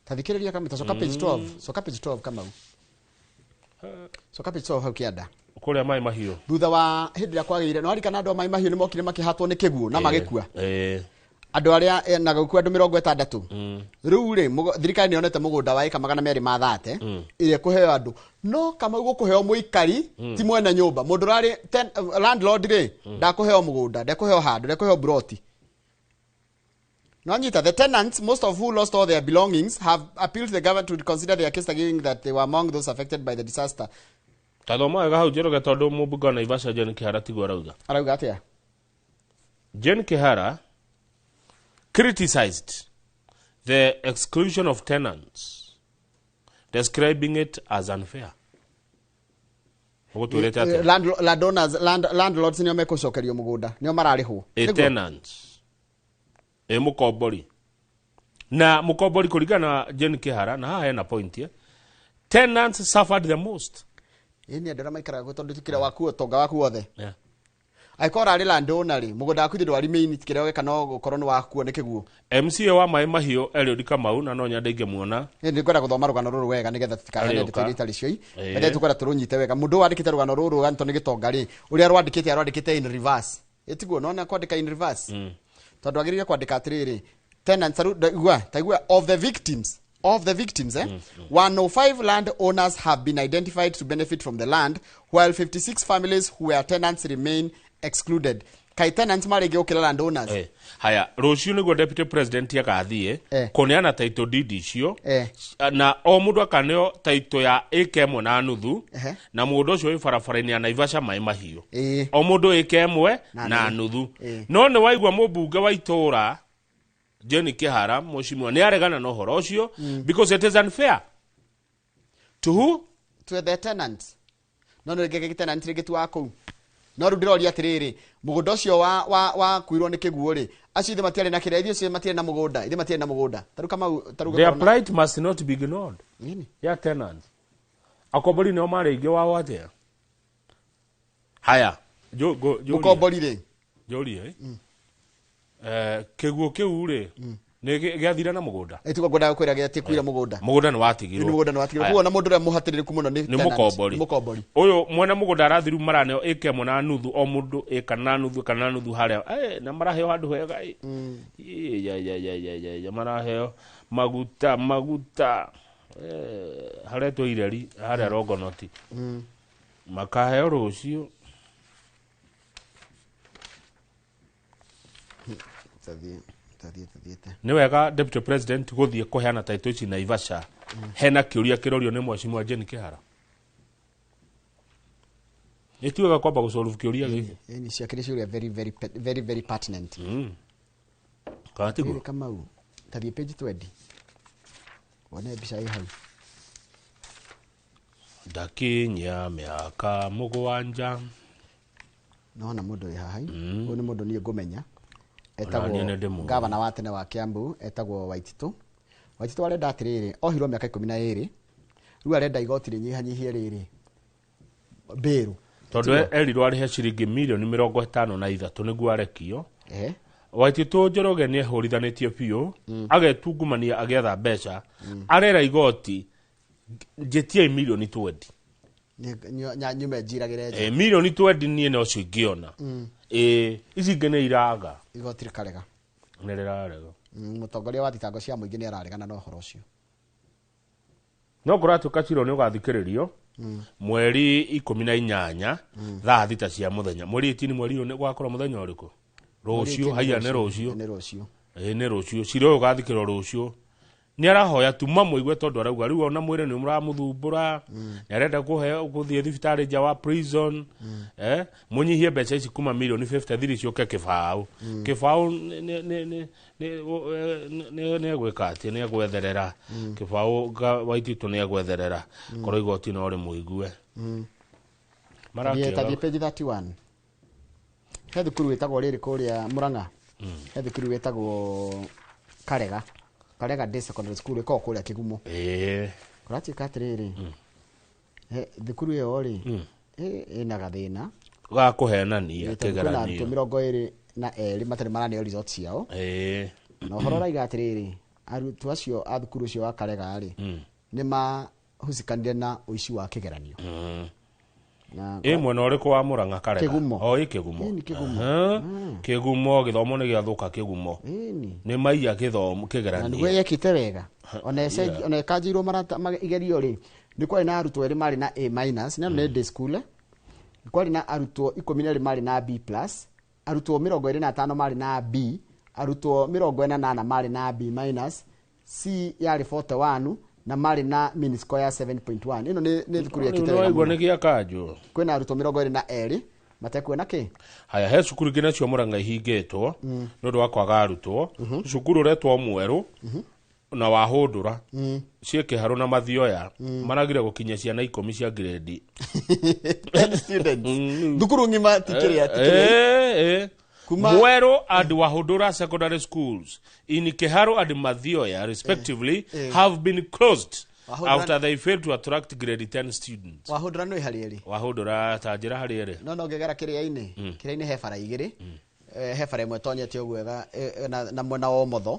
Ta thikĩrĩria kamau, ta coka page 12, coka page 12, Kamau, coka page 12 hau kĩanda. Kũrĩa maĩ mahiũ. Thutha wa hĩndĩ ĩrĩa kwagĩire, no arikana andũ a Maĩ Mahiũ nĩ mokire makĩhatwo nĩ kĩguũ na magĩkua andũ arĩa na gũkua andũ 60. Rĩu rĩ, thirikari nĩ yonete mũgũnda wa ĩka 230 ĩrĩa ĩkũheo andũ, no Kamau gũkũheo mũikari ti mwene nyũmba, mũndũ ũrarĩ landlord rĩ, ndakũheo mũgũnda, ndekũheo handũ, ndekũheo broti. No nyita, the tenants, most of who lost all their belongings, have appealed to the government to consider their case, arguing that they were among those affected by the disaster. Ta thoma wega hau, Njoroge, tondũ mũmbunge wa Naivasha Jane Kihara tiguo arauga. Arauga atĩa? Jane Kihara criticized the exclusion of tenants, describing it as unfair. Ũgũtwĩrĩte atĩa? Landowners, landlords nĩo mekũcokerio mũgũnda, nĩo mararĩhwo. A Nĩguo? tenants, ĩ mũkombori, na mũkombori kũringana na Jane Kihara, na haha hena point, tenants suffered the most. Ĩ nĩ andũ arĩa maikaraga kuo, tondũ ti kĩrĩa waku, ũtonga waku wothe. Angĩkorwo ũrarĩ landowner rĩ, mũgũnda waku ithe ndwari main, kĩrĩa weka no gũkorwo nĩ wakuo nĩ kĩguũ. MCA wa maĩ mahiũ Eliud Kamau, na no nyende ingĩmuona. Nĩ ngwenda gũthoma rũgano rũrũ wega nĩgetha tũtikahane Arĩũka. ndeto iria itarĩ cio. Ende tũkwenda tũrũnyite wega. Mũndũ ũyũ wandĩkĩte rũgano rũrũ Anthony nĩ gĩtonga rĩ, ũrĩa rwandĩkĩte, arwandĩkĩte in reverse. Ĩtiguo nona kwandĩka in reverse, tondũ agĩrĩire kwandĩka atĩrĩrĩ, tenants igua ta igua, of the victims, 105 land owners have been identified to benefit from the land, while 56 families who were tenants remain excluded. Kai tenants marĩ aingĩ gũkĩra land owners? Haya, rũciũ nĩguo deputy president agathiĩ kũneana title deed icio, na o mũndũ akaneo title ya ĩka 1.5, na mũgũnda ũcio wĩ barabara-inĩ ya Naivasha Maĩ Mahiũ. O mũndũ ĩka 1 Na na nuthu. nuthu. No nĩ waigua mũmbunge wa itũũra Jane Kihara mũcimwa nĩ aregana na ũhoro ũcio because it is unfair to who? To the tenants. No nĩ rĩngĩ tenant rĩngĩ ti wa kũu, no rĩu ndĩroria atĩrĩrĩ, mũgũnda ũcio wa wakuirwo nĩ kĩguũ rĩ, acio ithe matiarĩ na kĩrĩa, ithuĩ acio matiarĩ na mũgũnda, ithe matiarĩ na mũgũnda, tarĩu Kamau, tarĩu Their gũkorwo na- plight must not be ignored. Nini? Ya tenants, akombori nĩo marĩ aingĩ wao atĩa? Haya, njũrie. Mũkombori rĩ. Njũrie, kĩguũ kĩu rĩ, nĩ gĩathire na mũgũnda? Ĩtiguo ngwendaga kwĩra, gĩatikuire mũgũnda. Mũgũnda nĩ watigirwo. Nĩ mũgũnda nĩ watigirwo. Haya. Koguo na mũndũ ũrĩa mũhatĩrĩrĩku mũno nĩ Nĩ tenant. mũkombori. Nĩ mũkombori. Ũyũ mwene mũgũnda arathiru, maraneo ĩka 1.5 o mũndũ, ĩka na nuthu, ĩka na nuthu harĩa, na maraheo handũ hega. Ĩ, ya, ya, ya, ya, ya, ya, maraheo maguta maguta, haretwo ireri harĩa Rongonoti, makaheo rũciũ. Tathiĩ tathiĩ tathiĩte. Nĩ wega deputy president gũthiĩ kũheana title ici Naivasha hena kĩũria kĩrorio nĩ mheshimiwa Jane Kihara? Nĩ ti wega kwamba gũsolve kĩũria gĩkĩ? Ĩni ciakĩrĩ ciũria very very very very pertinent. Kana tiguo? Rĩrĩ, Kamau, tathiĩ page 20 wone mbica ĩ hau. Ndakinyia mĩaka 7. Nona mũndũ wĩ haha, ũyũ nĩ mũndũ niĩ ngũmenya. Ona niĩ nĩ ndĩmũĩ. Gavana wa tene wa Kiambu etagwo Waititu. Waititu arenda atĩrĩrĩ, ohirwo mĩaka 12, rĩu arenda igoti rĩnyihanyihie rĩrĩ mbĩrũ. Tondũ erirwo arĩhe ciringi 53 millioni nĩguo arekio. Waititu Njoroge nĩ ehũrithanĩtie biũ, agetungumania agĩetha mbeca, arera igoti njĩtiai milioni 20. Nyume njiragĩre nja. Milioni 20 niĩ nocio ingĩona. Ici ingĩ nĩ iraga. Igoti rĩkarega. Nĩ rĩrarega. Mũtongoria wa thitango cia mũingĩ nĩ araregana na ũhoro ũcio. No kũratuĩka cira nĩ ũgathikĩrĩrio mweri 18 thaa 6 cia mũthenya. Mweri 18 mweri ũyũ gwakorwo mũthenya ũrĩkũ? Rũciũ, haiya nĩ rũciũ. Nĩ rũciũ. Nĩ rũciũ. Cira ũyũ ũgathikĩrĩrio rũciũ. Nĩ arahoya tu mamũigue tondũ arauga rĩu ona mwĩrĩ nĩ mũramũthumbũra, nĩ arenda gũthiĩ thibitarĩ nja wa prison, mũnyihie mbeca ici kuma milioni 53 ciũke kĩbaũ. Kĩbaũ nĩ egwĩka atĩ nĩ egwetherera. Kĩbaũ Waititu nĩ egwetherera. Korwo igoti no rĩmũigue. Tathiĩ page 31. He thukuru wĩtagwo rĩrĩ kũrĩa Murang'a. He thukuru wĩtagwo Karega. Karega Day Secondary School ĩkoragwo kũrĩa Kĩgumo. Kũratuĩka atĩrĩrĩ, thukuru ĩyo rĩ, ĩna gathĩna ga kũhenania kĩgeranio. Kwĩna arutwo 22 matarĩ maraneo results ciao. Na ũhoro ũraiga atĩrĩrĩ, arutwo acio a thukuru ũcio wa Karega rĩ, nĩ mahucikanire na ũici wa kĩgeranio. Mwena ũrĩkũ wa Murang'a Karega? Kĩgumo. O, Kĩgumo. Ĩni Kĩgumo. Kĩgumo gĩthomo nĩ gĩathũka Kĩgumo. Nĩ maiya gĩthomo kĩgeranio. Na nĩguo yekĩte wega. Ona ĩkanjĩirwo marata igerio rĩ, nĩ kwarĩ na arutwo erĩ marĩ na A minus, na nĩ day school. Nĩ kwarĩ na arutwo 12 marĩ na B plus, arutwo 25 marĩ na B, arutwo 48 marĩ na B minus, C yarĩ 41 na marĩ na mean score ya 7.1. Ĩno nĩ thukuru yekĩte wega. Nĩ gĩa kanjũ. Kwĩna arutwo 22 matekuona kĩ. Haya, he cukuru ingĩ nacio Murang'a ihingĩtwo nĩ ũndũ wa kwaga arutwo. Cukuru ũretwo Mwerũ na Wahũndũra ciĩ Kĩharũ na Mathioya maragire gũkinyia ciana 10 cia grade 10 students. Thukuru ng'ima ti kĩrĩa, ti kĩrĩa. Mwerũ and Wahũndũra secondary schools in Kĩharũ and Mathioya respectively have been closed after they failed to attract grade 10 students. Wahũndũra nĩ harĩ ĩrĩ? Wahũndũra ta njĩra harĩ ĩrĩ. No ngĩgera kĩrĩa-inĩ. Kĩrĩa-inĩ he bara igĩrĩ. He bara ĩmwe ĩtonyete ũguo na mwena wa ũmotho,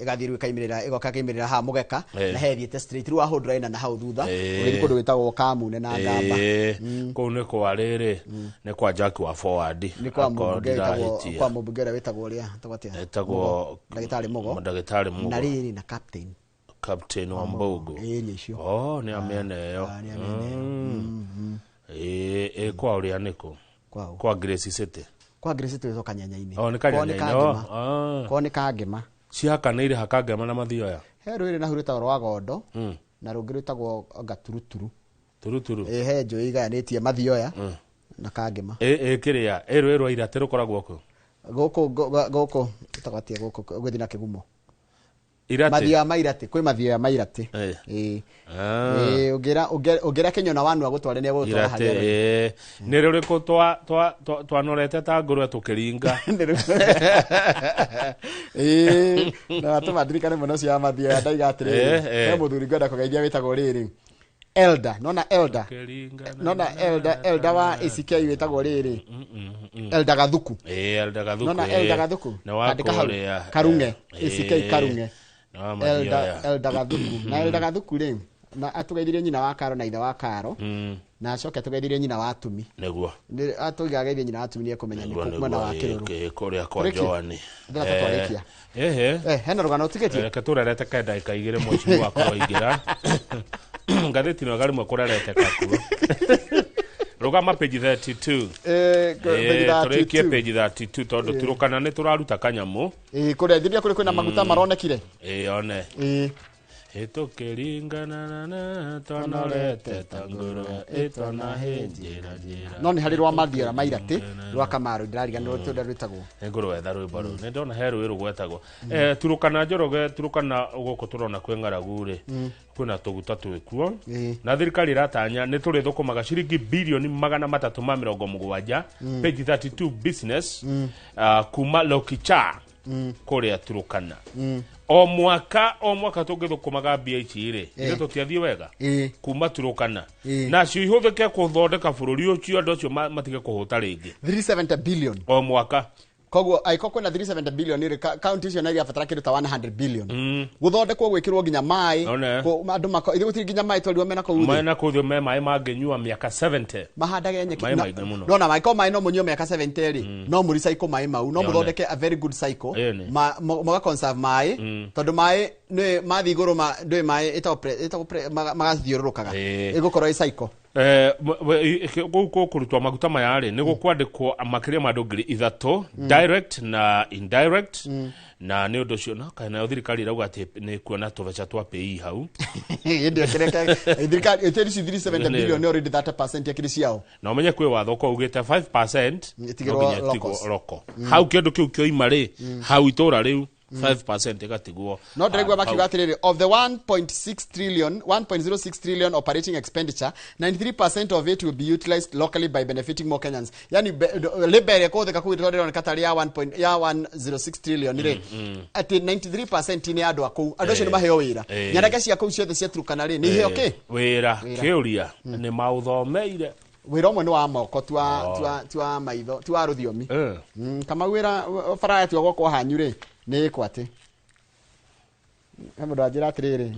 ĩgathiĩ rĩu ĩkaimĩrĩra, ĩgoka ĩkaimĩrĩra haha mũgeka, na he ĩthiĩte straight. Rĩu Wahũndũra ĩna na hau thutha, ũgĩthiĩ kũndũ gwĩtagwo Kamune na Ngamba. Kũu nĩ kwa rĩrĩ, nĩ kwa Jack wa Forward. Nĩ kwa mũmbunge wĩtagwo, kwa mũmbunge ũrĩa wĩtagwo ũrĩa, wĩtagwo atĩa? Etagwo Ndagĩtarĩ Mũgo. Ndagĩtarĩ Mũgo. Na rĩrĩ na captain. Captain wa Mbogo. Nĩ icio. Nĩ amĩena ĩyo. Nĩ amĩena ĩyo. Kwa ũrĩa nĩkũ? Kwa Grace City. Kwa Grace City wĩtwo Kanyanya-inĩ. Nĩ Kanyanya-inĩ. Kwao nĩ Kangema. Cihakanĩire ha Kangema na Mathioya? He rũĩ na rwĩtagwo rwa Gondo, na rũngĩ rwĩtagwo Gaturuturu. Turuturu. He njũĩ igayanĩtie Mathioya na Kangema. Kĩrĩa, rũĩ rwa Iratĩ rũkoragwo kũ? Gũkũ, gũkũ, wĩtagwo atĩa gũkũ, gũthiĩ na Kĩgumo. Iratĩ. Mathioya ma Iratĩ, kwĩ Mathioya ma Iratĩ. Ũngĩra Kĩnyona wanua gũtware nĩ egũgũtwara harĩa arĩ. Nĩ rũrĩkũ twanorete ta ngũrwe tũkĩringa? Na atũma ndirikane mũno ũcio wa Mathioya, ndaiga atĩrĩrĩ, he mũthuri ngwenda kũgeithia wĩtagwo rĩrĩ. Elder, nona Elder. Nona Elder, Elder wa ACK wĩtagwo rĩrĩ. Elder Gathuku. Elder Gathuku. Nona Elder Gathuku. Andĩka hau. Karung'e, ACK Karung'e. Elder Gathuku. Na Elder Gathuku rĩ, na atũgeithirie nyina wa Karo na ithe wa Karo. Na acoke atũgeithirie nyina wa Tumi. Nĩguo. Atũgeithirie nyina wa Tumi nĩ ekũmenya nĩ mwena wa Kĩrũrũ. Kũrĩa kwa Joani. Ndĩra twarĩkia. Hena rũgano ũtigĩtie? Reke tũrerete ka ndagĩka igĩrĩ mũciĩ wakwa waingĩra. Ngathĩti no garĩmwe kũrereteka kuo. Rũgama page 32. Tũrĩkie page 32 tondũ Turukana nĩ tũraruta kanyamũ. Kũrĩa thiria kũrĩ kwĩna maguta maronekire. One. Tũkĩringana na twanorete ta ngũrwe ĩtwanahĩnjĩra njĩra. No nĩ harĩ rwa Mathioya ma Iratĩ rwa Kamaru ndĩrariganĩrwo ũrĩa rwĩtagwo. Nĩ ngũrwetha rwĩmbo rũu. Nĩ ndona he rũĩ rũgwetagwo. Turukana Njoroge, Turukana gũkũ tũrona kwĩ ng'aragu rĩ, kwĩna tũguta twĩkuo. Na thirikari ĩratanya nĩ tũrĩthũkũmaga ciringi bilioni 370 page 32 business kuma Lokicha kũrĩa Turukana. O mwaka tũngĩthũkũmaga mbia ici rĩ, ithuĩ tũtiathiĩ wega kuma Turukana. Nacio ihũthĩke kũthondeka bũrũri ũcio, andũ acio matige kũhũta rĩngĩ. 370 billion o mwaka. Koguo angĩkorwo kwĩna 370 billion rĩ, county icio no irabatara kĩndũ ta 100 billion gũthondekwo, gwĩkĩrwo nginya maĩ. One. Andũ mako ithuĩ gũtirĩ nginya maĩ twarirwo mena kũu thĩ. Mena kũu thĩ me maĩ mangĩnyua mĩaka 70. Mahandage nyeki. Maĩ maingĩ mũno. Nona maĩ maĩ no mũnyue mĩaka 70 rĩ, no mũ recycle maĩ mau, no Yone. mũthondeke a very good cycle. Ĩni. Mũga conserve maĩ, tondũ maĩ nĩ mathiĩ igũrũ ndũĩ maĩ ĩtagwo magathiũrũrũkaga. Ĩgũkorwo ĩ cycle. Kũu kũrutwo maguta maya rĩ, nĩ gũkwandĩkwo makĩria ma andũ 3,000 direct na indirect, na nĩ ũndũ ũcio no kana nayo thirikari ĩrauga atĩ nĩ kuona tũbeca twa pay hau. Hĩndĩ ĩyo kĩrĩa thirikari ĩtĩri ici 370 Nĩ. billion already 30% yakĩrĩ ciao. Na ũmenye kwĩ watho ko ugĩte 5% Ĩtigĩrwo no nginya ĩtigwo locals. local. Hau kĩndũ kĩu kĩoima rĩ, hau itũra rĩu 5% ĩgatigwo. No ndĩraigua hau. makiuga atĩrĩrĩ, of the 1.6 trillion, 1.06 trillion operating expenditure, 93% of it will be utilized locally by benefiting more Kenyans. Yani labor ĩrĩa ĩkũhũthĩka kũu tondũ ĩroneka tarĩ ya 1 point, ya 106 trillion rĩ, atĩ 93% nĩ andũ a kũu, andũ acio nĩ maheo wĩra. Nyanake cia kũu ciothe cia Turkana rĩ, nĩ iheo kĩ wĩra. Wĩra. Kĩũria nĩ maũthomeire? Wĩra ũmwe nĩ wa moko, ti wa maitho, ti wa rũthiomi. Kama wĩra bara yatua gwakwo hanyu rĩ, nĩ ĩkwo atĩ he mũndũ anjĩra atĩrĩrĩ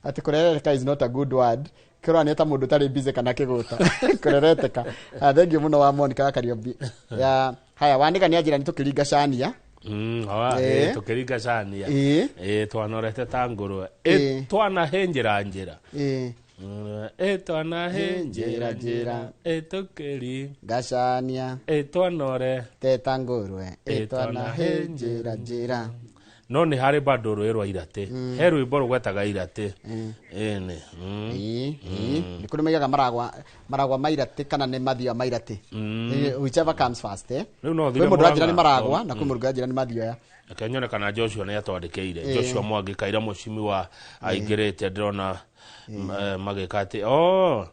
atĩ kũrereteka is not a good word, kĩronania ta mũndũ ũtarĩ busy kana kĩgũta kũrereteka. Ah, thank you mũno wa Monica wa Kariũmbi ya haya wanĩka nĩ anjĩra nĩ tũkĩringa cania. Tũkĩringa cania. Twanorete ta ngũrwe. Twanahĩnjĩra njĩra. Twanahĩnjĩra njĩra tũkĩri ngacania twanore teta ngũrwe twanahĩnjĩra njĩra. No nĩ harĩ bado rũĩ rwa iratĩ, he rwĩmbo rũgwetaga iratĩ ĩni. Nĩ kũrĩ maigaga maragwa, maragwa ma iratĩ kana nĩ mathioya ma iratĩ. Whichever comes first, eh. Rĩu no Kwĩ thire mũndũ anjĩra nĩ Mũrang'a. maragwa na kwĩ mũndũ anjĩra nĩ mathioya. Reke nyone kana Joshua nĩ atwandĩkĩire. Joshua Mwangi Kaira mũcimi aingĩrĩte, ndĩrona magĩka atĩ oh,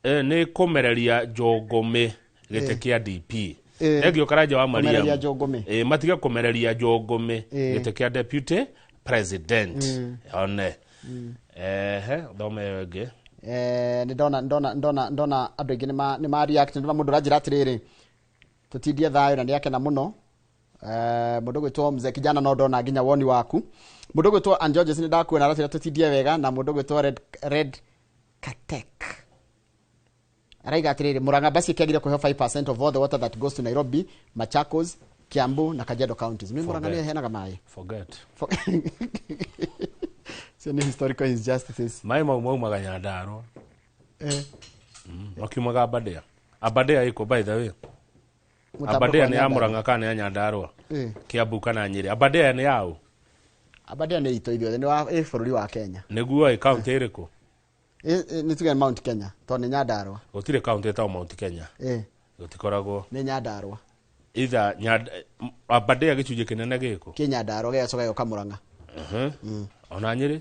nĩ kũmereria njũngũmĩ gĩtĩ kĩa DP. Thengio Karanja wa Kũmereria Mariam. njũngũmĩ. Matige kũmereria njũngũmĩ gĩtĩ kĩa deputy president one. Ehe, thome ĩyo ĩngĩ. Nĩ ndona andũ aingĩ nĩ ma react. Nĩ ndona mũndũ ũranjĩra atĩrĩrĩ, tũtindie thayũ na nĩ akena mũno. Mũndũ gwĩtwo mzee kijana, no ndona nginya woni waku. Mũndũ gwĩtwo Ann Georges, nĩ ndakuona, aratwĩra tũtindie wega. Na mũndũ gwĩtwo Red Katek araiga atĩrĩrĩ, Murang'a basi ĩkĩagire kũheo 5% of all the water that goes to Nairobi, Machakos, Kiambu na Kajiado counties. Mimi Murang'a Forget. nĩ ĩheanaga maĩ. Forget. Cio nĩ historical injustices. Maĩ mau maumaga Nyandarũa. Makiumaga Aberdare. Aberdare ĩkũ, by the way? Mũtambũko Aberdare wa nĩ ya Nyandarũa. Murang'a kana nĩ ya Nyandarũa? Kiambu kana Nyĩrĩ? Aberdare nĩ yaũ? Aberdare nĩ itũ ithuothe, nĩ wa ĩ bũrũri wa Kenya. Nĩguo ĩ kaunti ĩrĩkũ? Nĩ tuge Mount Kenya tondũ nĩ Nyandarũa. Gũtirĩ kaunti ĩtagwo Mount Kenya. Gũtikoragwo. Nĩ Nyandarũa. Either Aberdare gĩcunjĩ kĩnene gĩkũ? Kĩ Nyandarũa gĩgacoka gĩgoka Murang'a. Ona Nyĩrĩ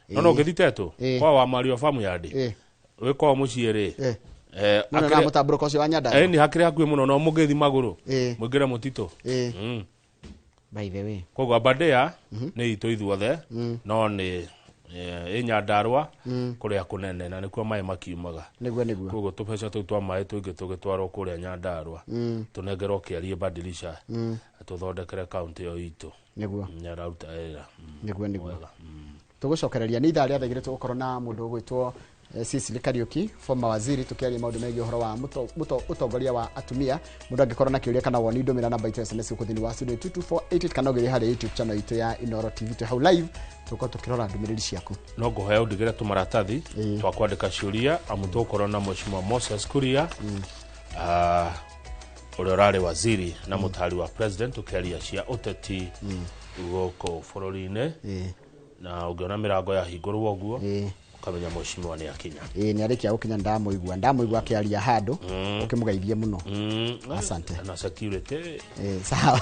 no ũngĩthi Tetũ kwa wa Mario Famu yandi wĩ kwao mũciĩ rĩ, Mũno na mũtambũrũko ũcio wa Nyandarũa. Nĩ hakĩrĩ hakuhĩ mũno, no mũngĩthi magũrũ mũingĩre mũtitũ. By the way. Koguo Aberdare nĩ itũ ithuothe, no nĩ ĩ Nyandarũa kũrĩa kũnene na nĩkuo maĩ makiumaga. Nĩguo. Koguo tũbeca tũu twa maĩ tũingĩ tũgĩtwarwo kũrĩa Nyandarũa, tũnengerwo kĩarie badilisha tũthondekere kaunti ĩyo itũ. Nĩararuta wĩra. Nĩguo. Wega. Tũgũcokereria nĩ ithaa rĩa thaa 2, tũgũkorwo na mũndũ ũgwĩtwo Cecily Kariuki, former waziri, tũkĩaria maũndũ megiĩ ũhoro wa ũtongoria wa atumia. Mũndũ angĩkorwo na kĩũria kana woni, ndũmĩra namba itũ ya SMS gũkũ thĩinĩ wa studio 22488 kana ũgĩthiĩ harĩa YouTube channel itũ ya Inooro TV, twĩ hau live, tũkorwo tũkĩrora ndũmĩrĩri ciaku. No ngũhoya ũndigĩre tũmaratathi twa kwandĩka ciũria, amu tũgũkorwo na mheshimiwa Moses Kuria, ũrĩa ũrarĩ waziri na mũtari wa president, ũkĩaria cia ũteti gũkũ bũrũri-inĩ. Na ũngĩona mĩrango yahingũrwo ũguo, ũkamenya mheshimiwa nĩ akinya. Ĩĩ, nĩ arĩkia gũkinya, ndamũigua akĩaria handũ, ũkĩmũgeithie mũno. Asante. Na security. Sawa.